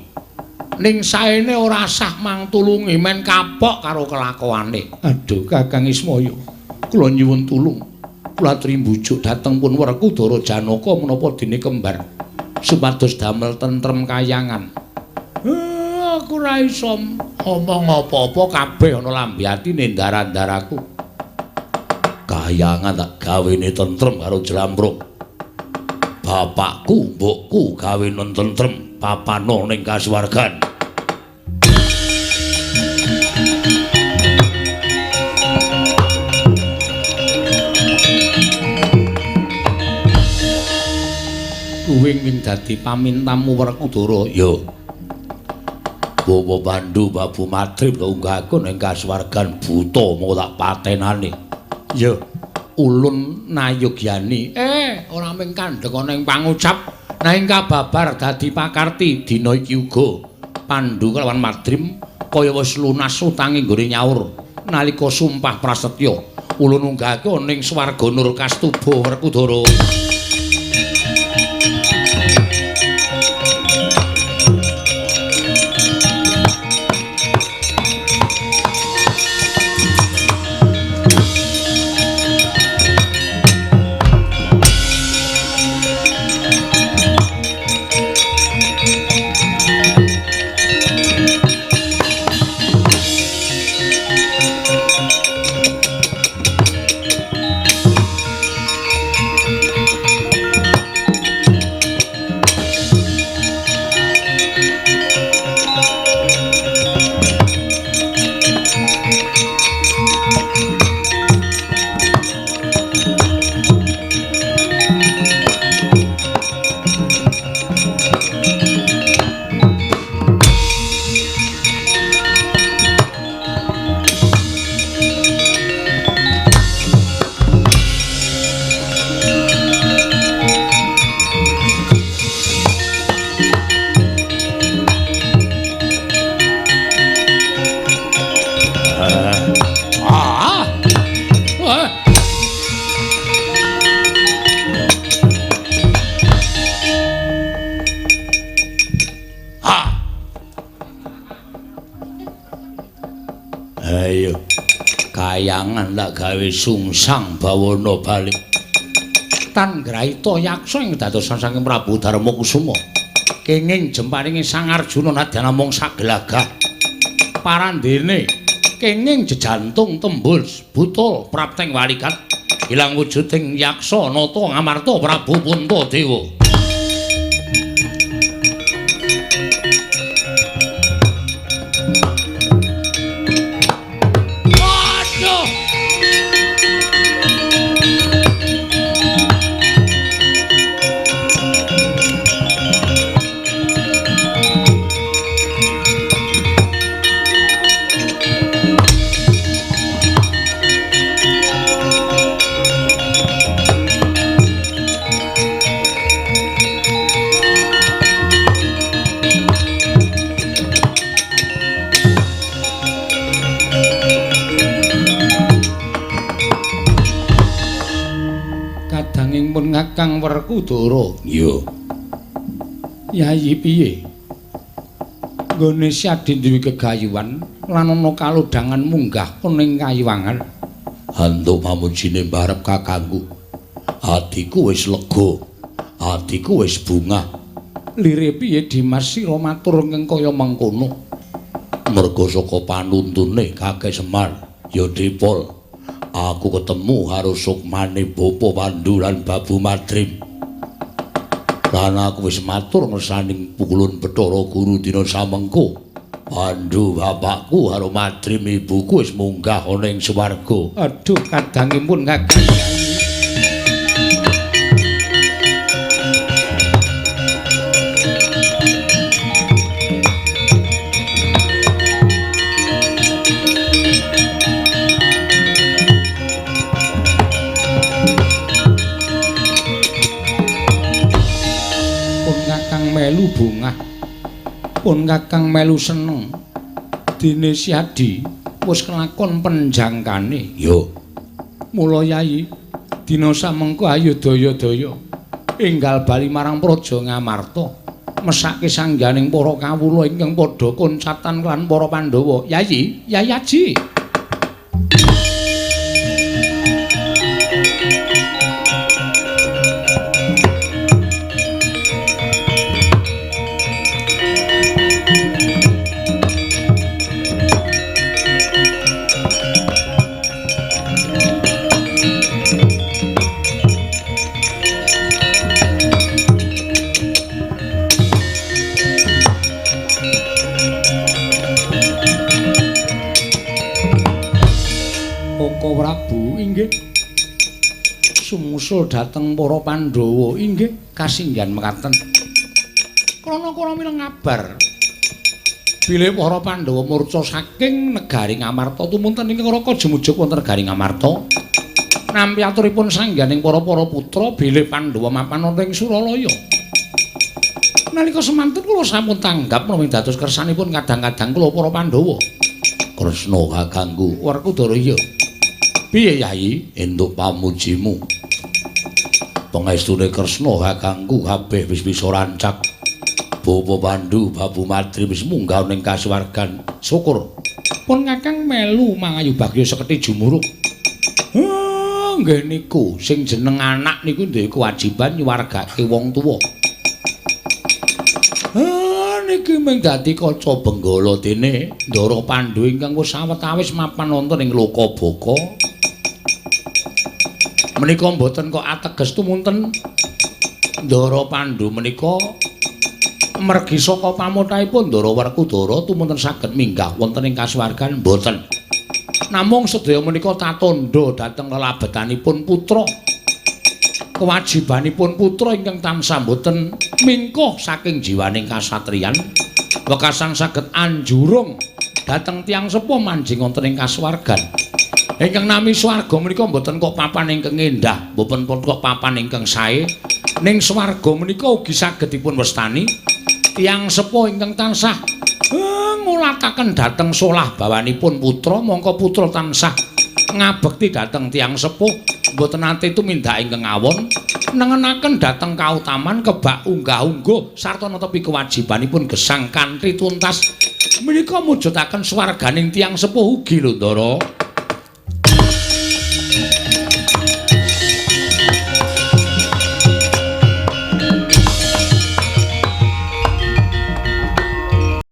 Ning saene ora sah mangtulungi men kapok karo kelakuane. Aduh, Kakang Ismaya, kula nyuwun tulung. Kula aturi mbujuk dhateng pun Werkudara Janaka menapa dene kembar supados damel tentrem kayangan. Aku ora iso omong apa-apa, kabeh ana lambe atine ndara-ndaraku. Kayangan tak gawene tentrem karo Jlambrung. Bapakku, mbokku gawene tentrem papana ning kasuwargan. Kuwi ing dadi pamintamu Werkudara. Ya. Bawa Pandu Babu Madrim unggahku ning kasuwargan buta mau tak patenane. Ya. Ulun nayogyani. Ora mung kandhek ana ing pangucap, nanging kababar dadi pakarti dina iki uga. Pandu kelawan Madrim kaya wis lunas utange nggone nyaur nalika sumpah prasetya. Ulun unggahke ning swarga Nur Kastuba Werkudara. Ayo kayangan tak gawe sungsang bawana balik. Tan Graita yaksa ing dadosan saking Prabu Darmakusuma. Kenging jemparinge Sang Arjuna nadyan namung sagelagah. Parandene kenging jejantung tembus buta prapteng walikat ilang wujuding yaksa nata ngamarta Prabu Puntadewa. Kakang Werkudara. Iya. Yayi piye? Nggone Syadi duwe gegayuhan lan ana kalodhangan munggah ning kayiwangan. Antuk pamujine mbarep kakangku. Atiku wis lega. Atiku wis bungah. Lire piye Dimas sira matur ngeng kaya mengkono? Merga saka panuntune Kakek Semar ya Dipol. Aku ketemu karo sukmane Bapa Pandu lan Babu Madrim. Lan aku wis matur ngersaning pukulun Bathara Guru dina samengko. Pandu bapakku karo Madrim ibuku wis munggah ana ing swarga. Aduh, kadangipun Kakang. melu bungah. Pun Kakang melu seneng. Dene Siadi wis kelakon penjangkane. Yo. Mula Yayi, dina samengko ayo daya-daya enggal bali marang Praja Ngamarta. Mesake sangganing para kawula ingkang padha koncatan lan para Pandhawa. Yayi, Yayi Aji. Prabu inggih sumusul dhateng para Pandhawa inggih kasinggihan mekaten. Krana kula mireng kabar bilih para Pandhawa murca saking negari Ngamarta tumunten ing Raka jumujuk wonten negari Ngamarta. Nampi aturipun sangganing para-para putra bilih Pandhawa mapan wonten ing Suralaya. Nalika semanten kula sampun tanggap menawi dados kersanipun kadang-kadang kula para Pandhawa. Kresna kakangku Werkudara iya. Piye Yayi entuk pamujimu? Pangestune Kresna kakangku kabeh wis bisa rancak. Bapa Pandu, Babu Madri wis munggah ning kasuwargan. Syukur. Pun Kakang melu mangayu bagya seketi jumuruk. Nggih niku sing jeneng anak niku duwe kewajiban nyuwargake wong tuwa. Niki mung dadi kaca benggala dene Ndara Pandu ingkang wis sawetawis mapan wonten ing Lokabaka. Menika mboten kok ateges tumunten Ndara Pandu menika mergi saka pamothahipun Ndara Werkudara tumunten saged minggah wonten ing kasuwargan mboten. Namung sedaya menika tatandha dhateng lelabetanipun putra. Kewajibanipun putra ingkang tansah mboten mingkuh saking jiwaning kasatriyan wekasan saged anjurung dhateng tiyang sepuh manjing wonten ing kasuwargan. Ingkang nami swarga menika mboten kok papan ingkang endah, mboten kok papan ingkang sae. Ning swarga menika ugi saged dipun wastani tiyang sepuh ingkang tansah ngulataken dhateng solah bawanipun putra, mongko putra tansah ngabekti dhateng tiyang sepuh, mboten nate tumindak ingkang awon, nengenaken dhateng kautaman kebak unggah-ungguh sarta netepi kewajibanipun gesang kanthi tuntas. Menika mujudaken swarganing tiyang sepuh ugi lho, Ndara.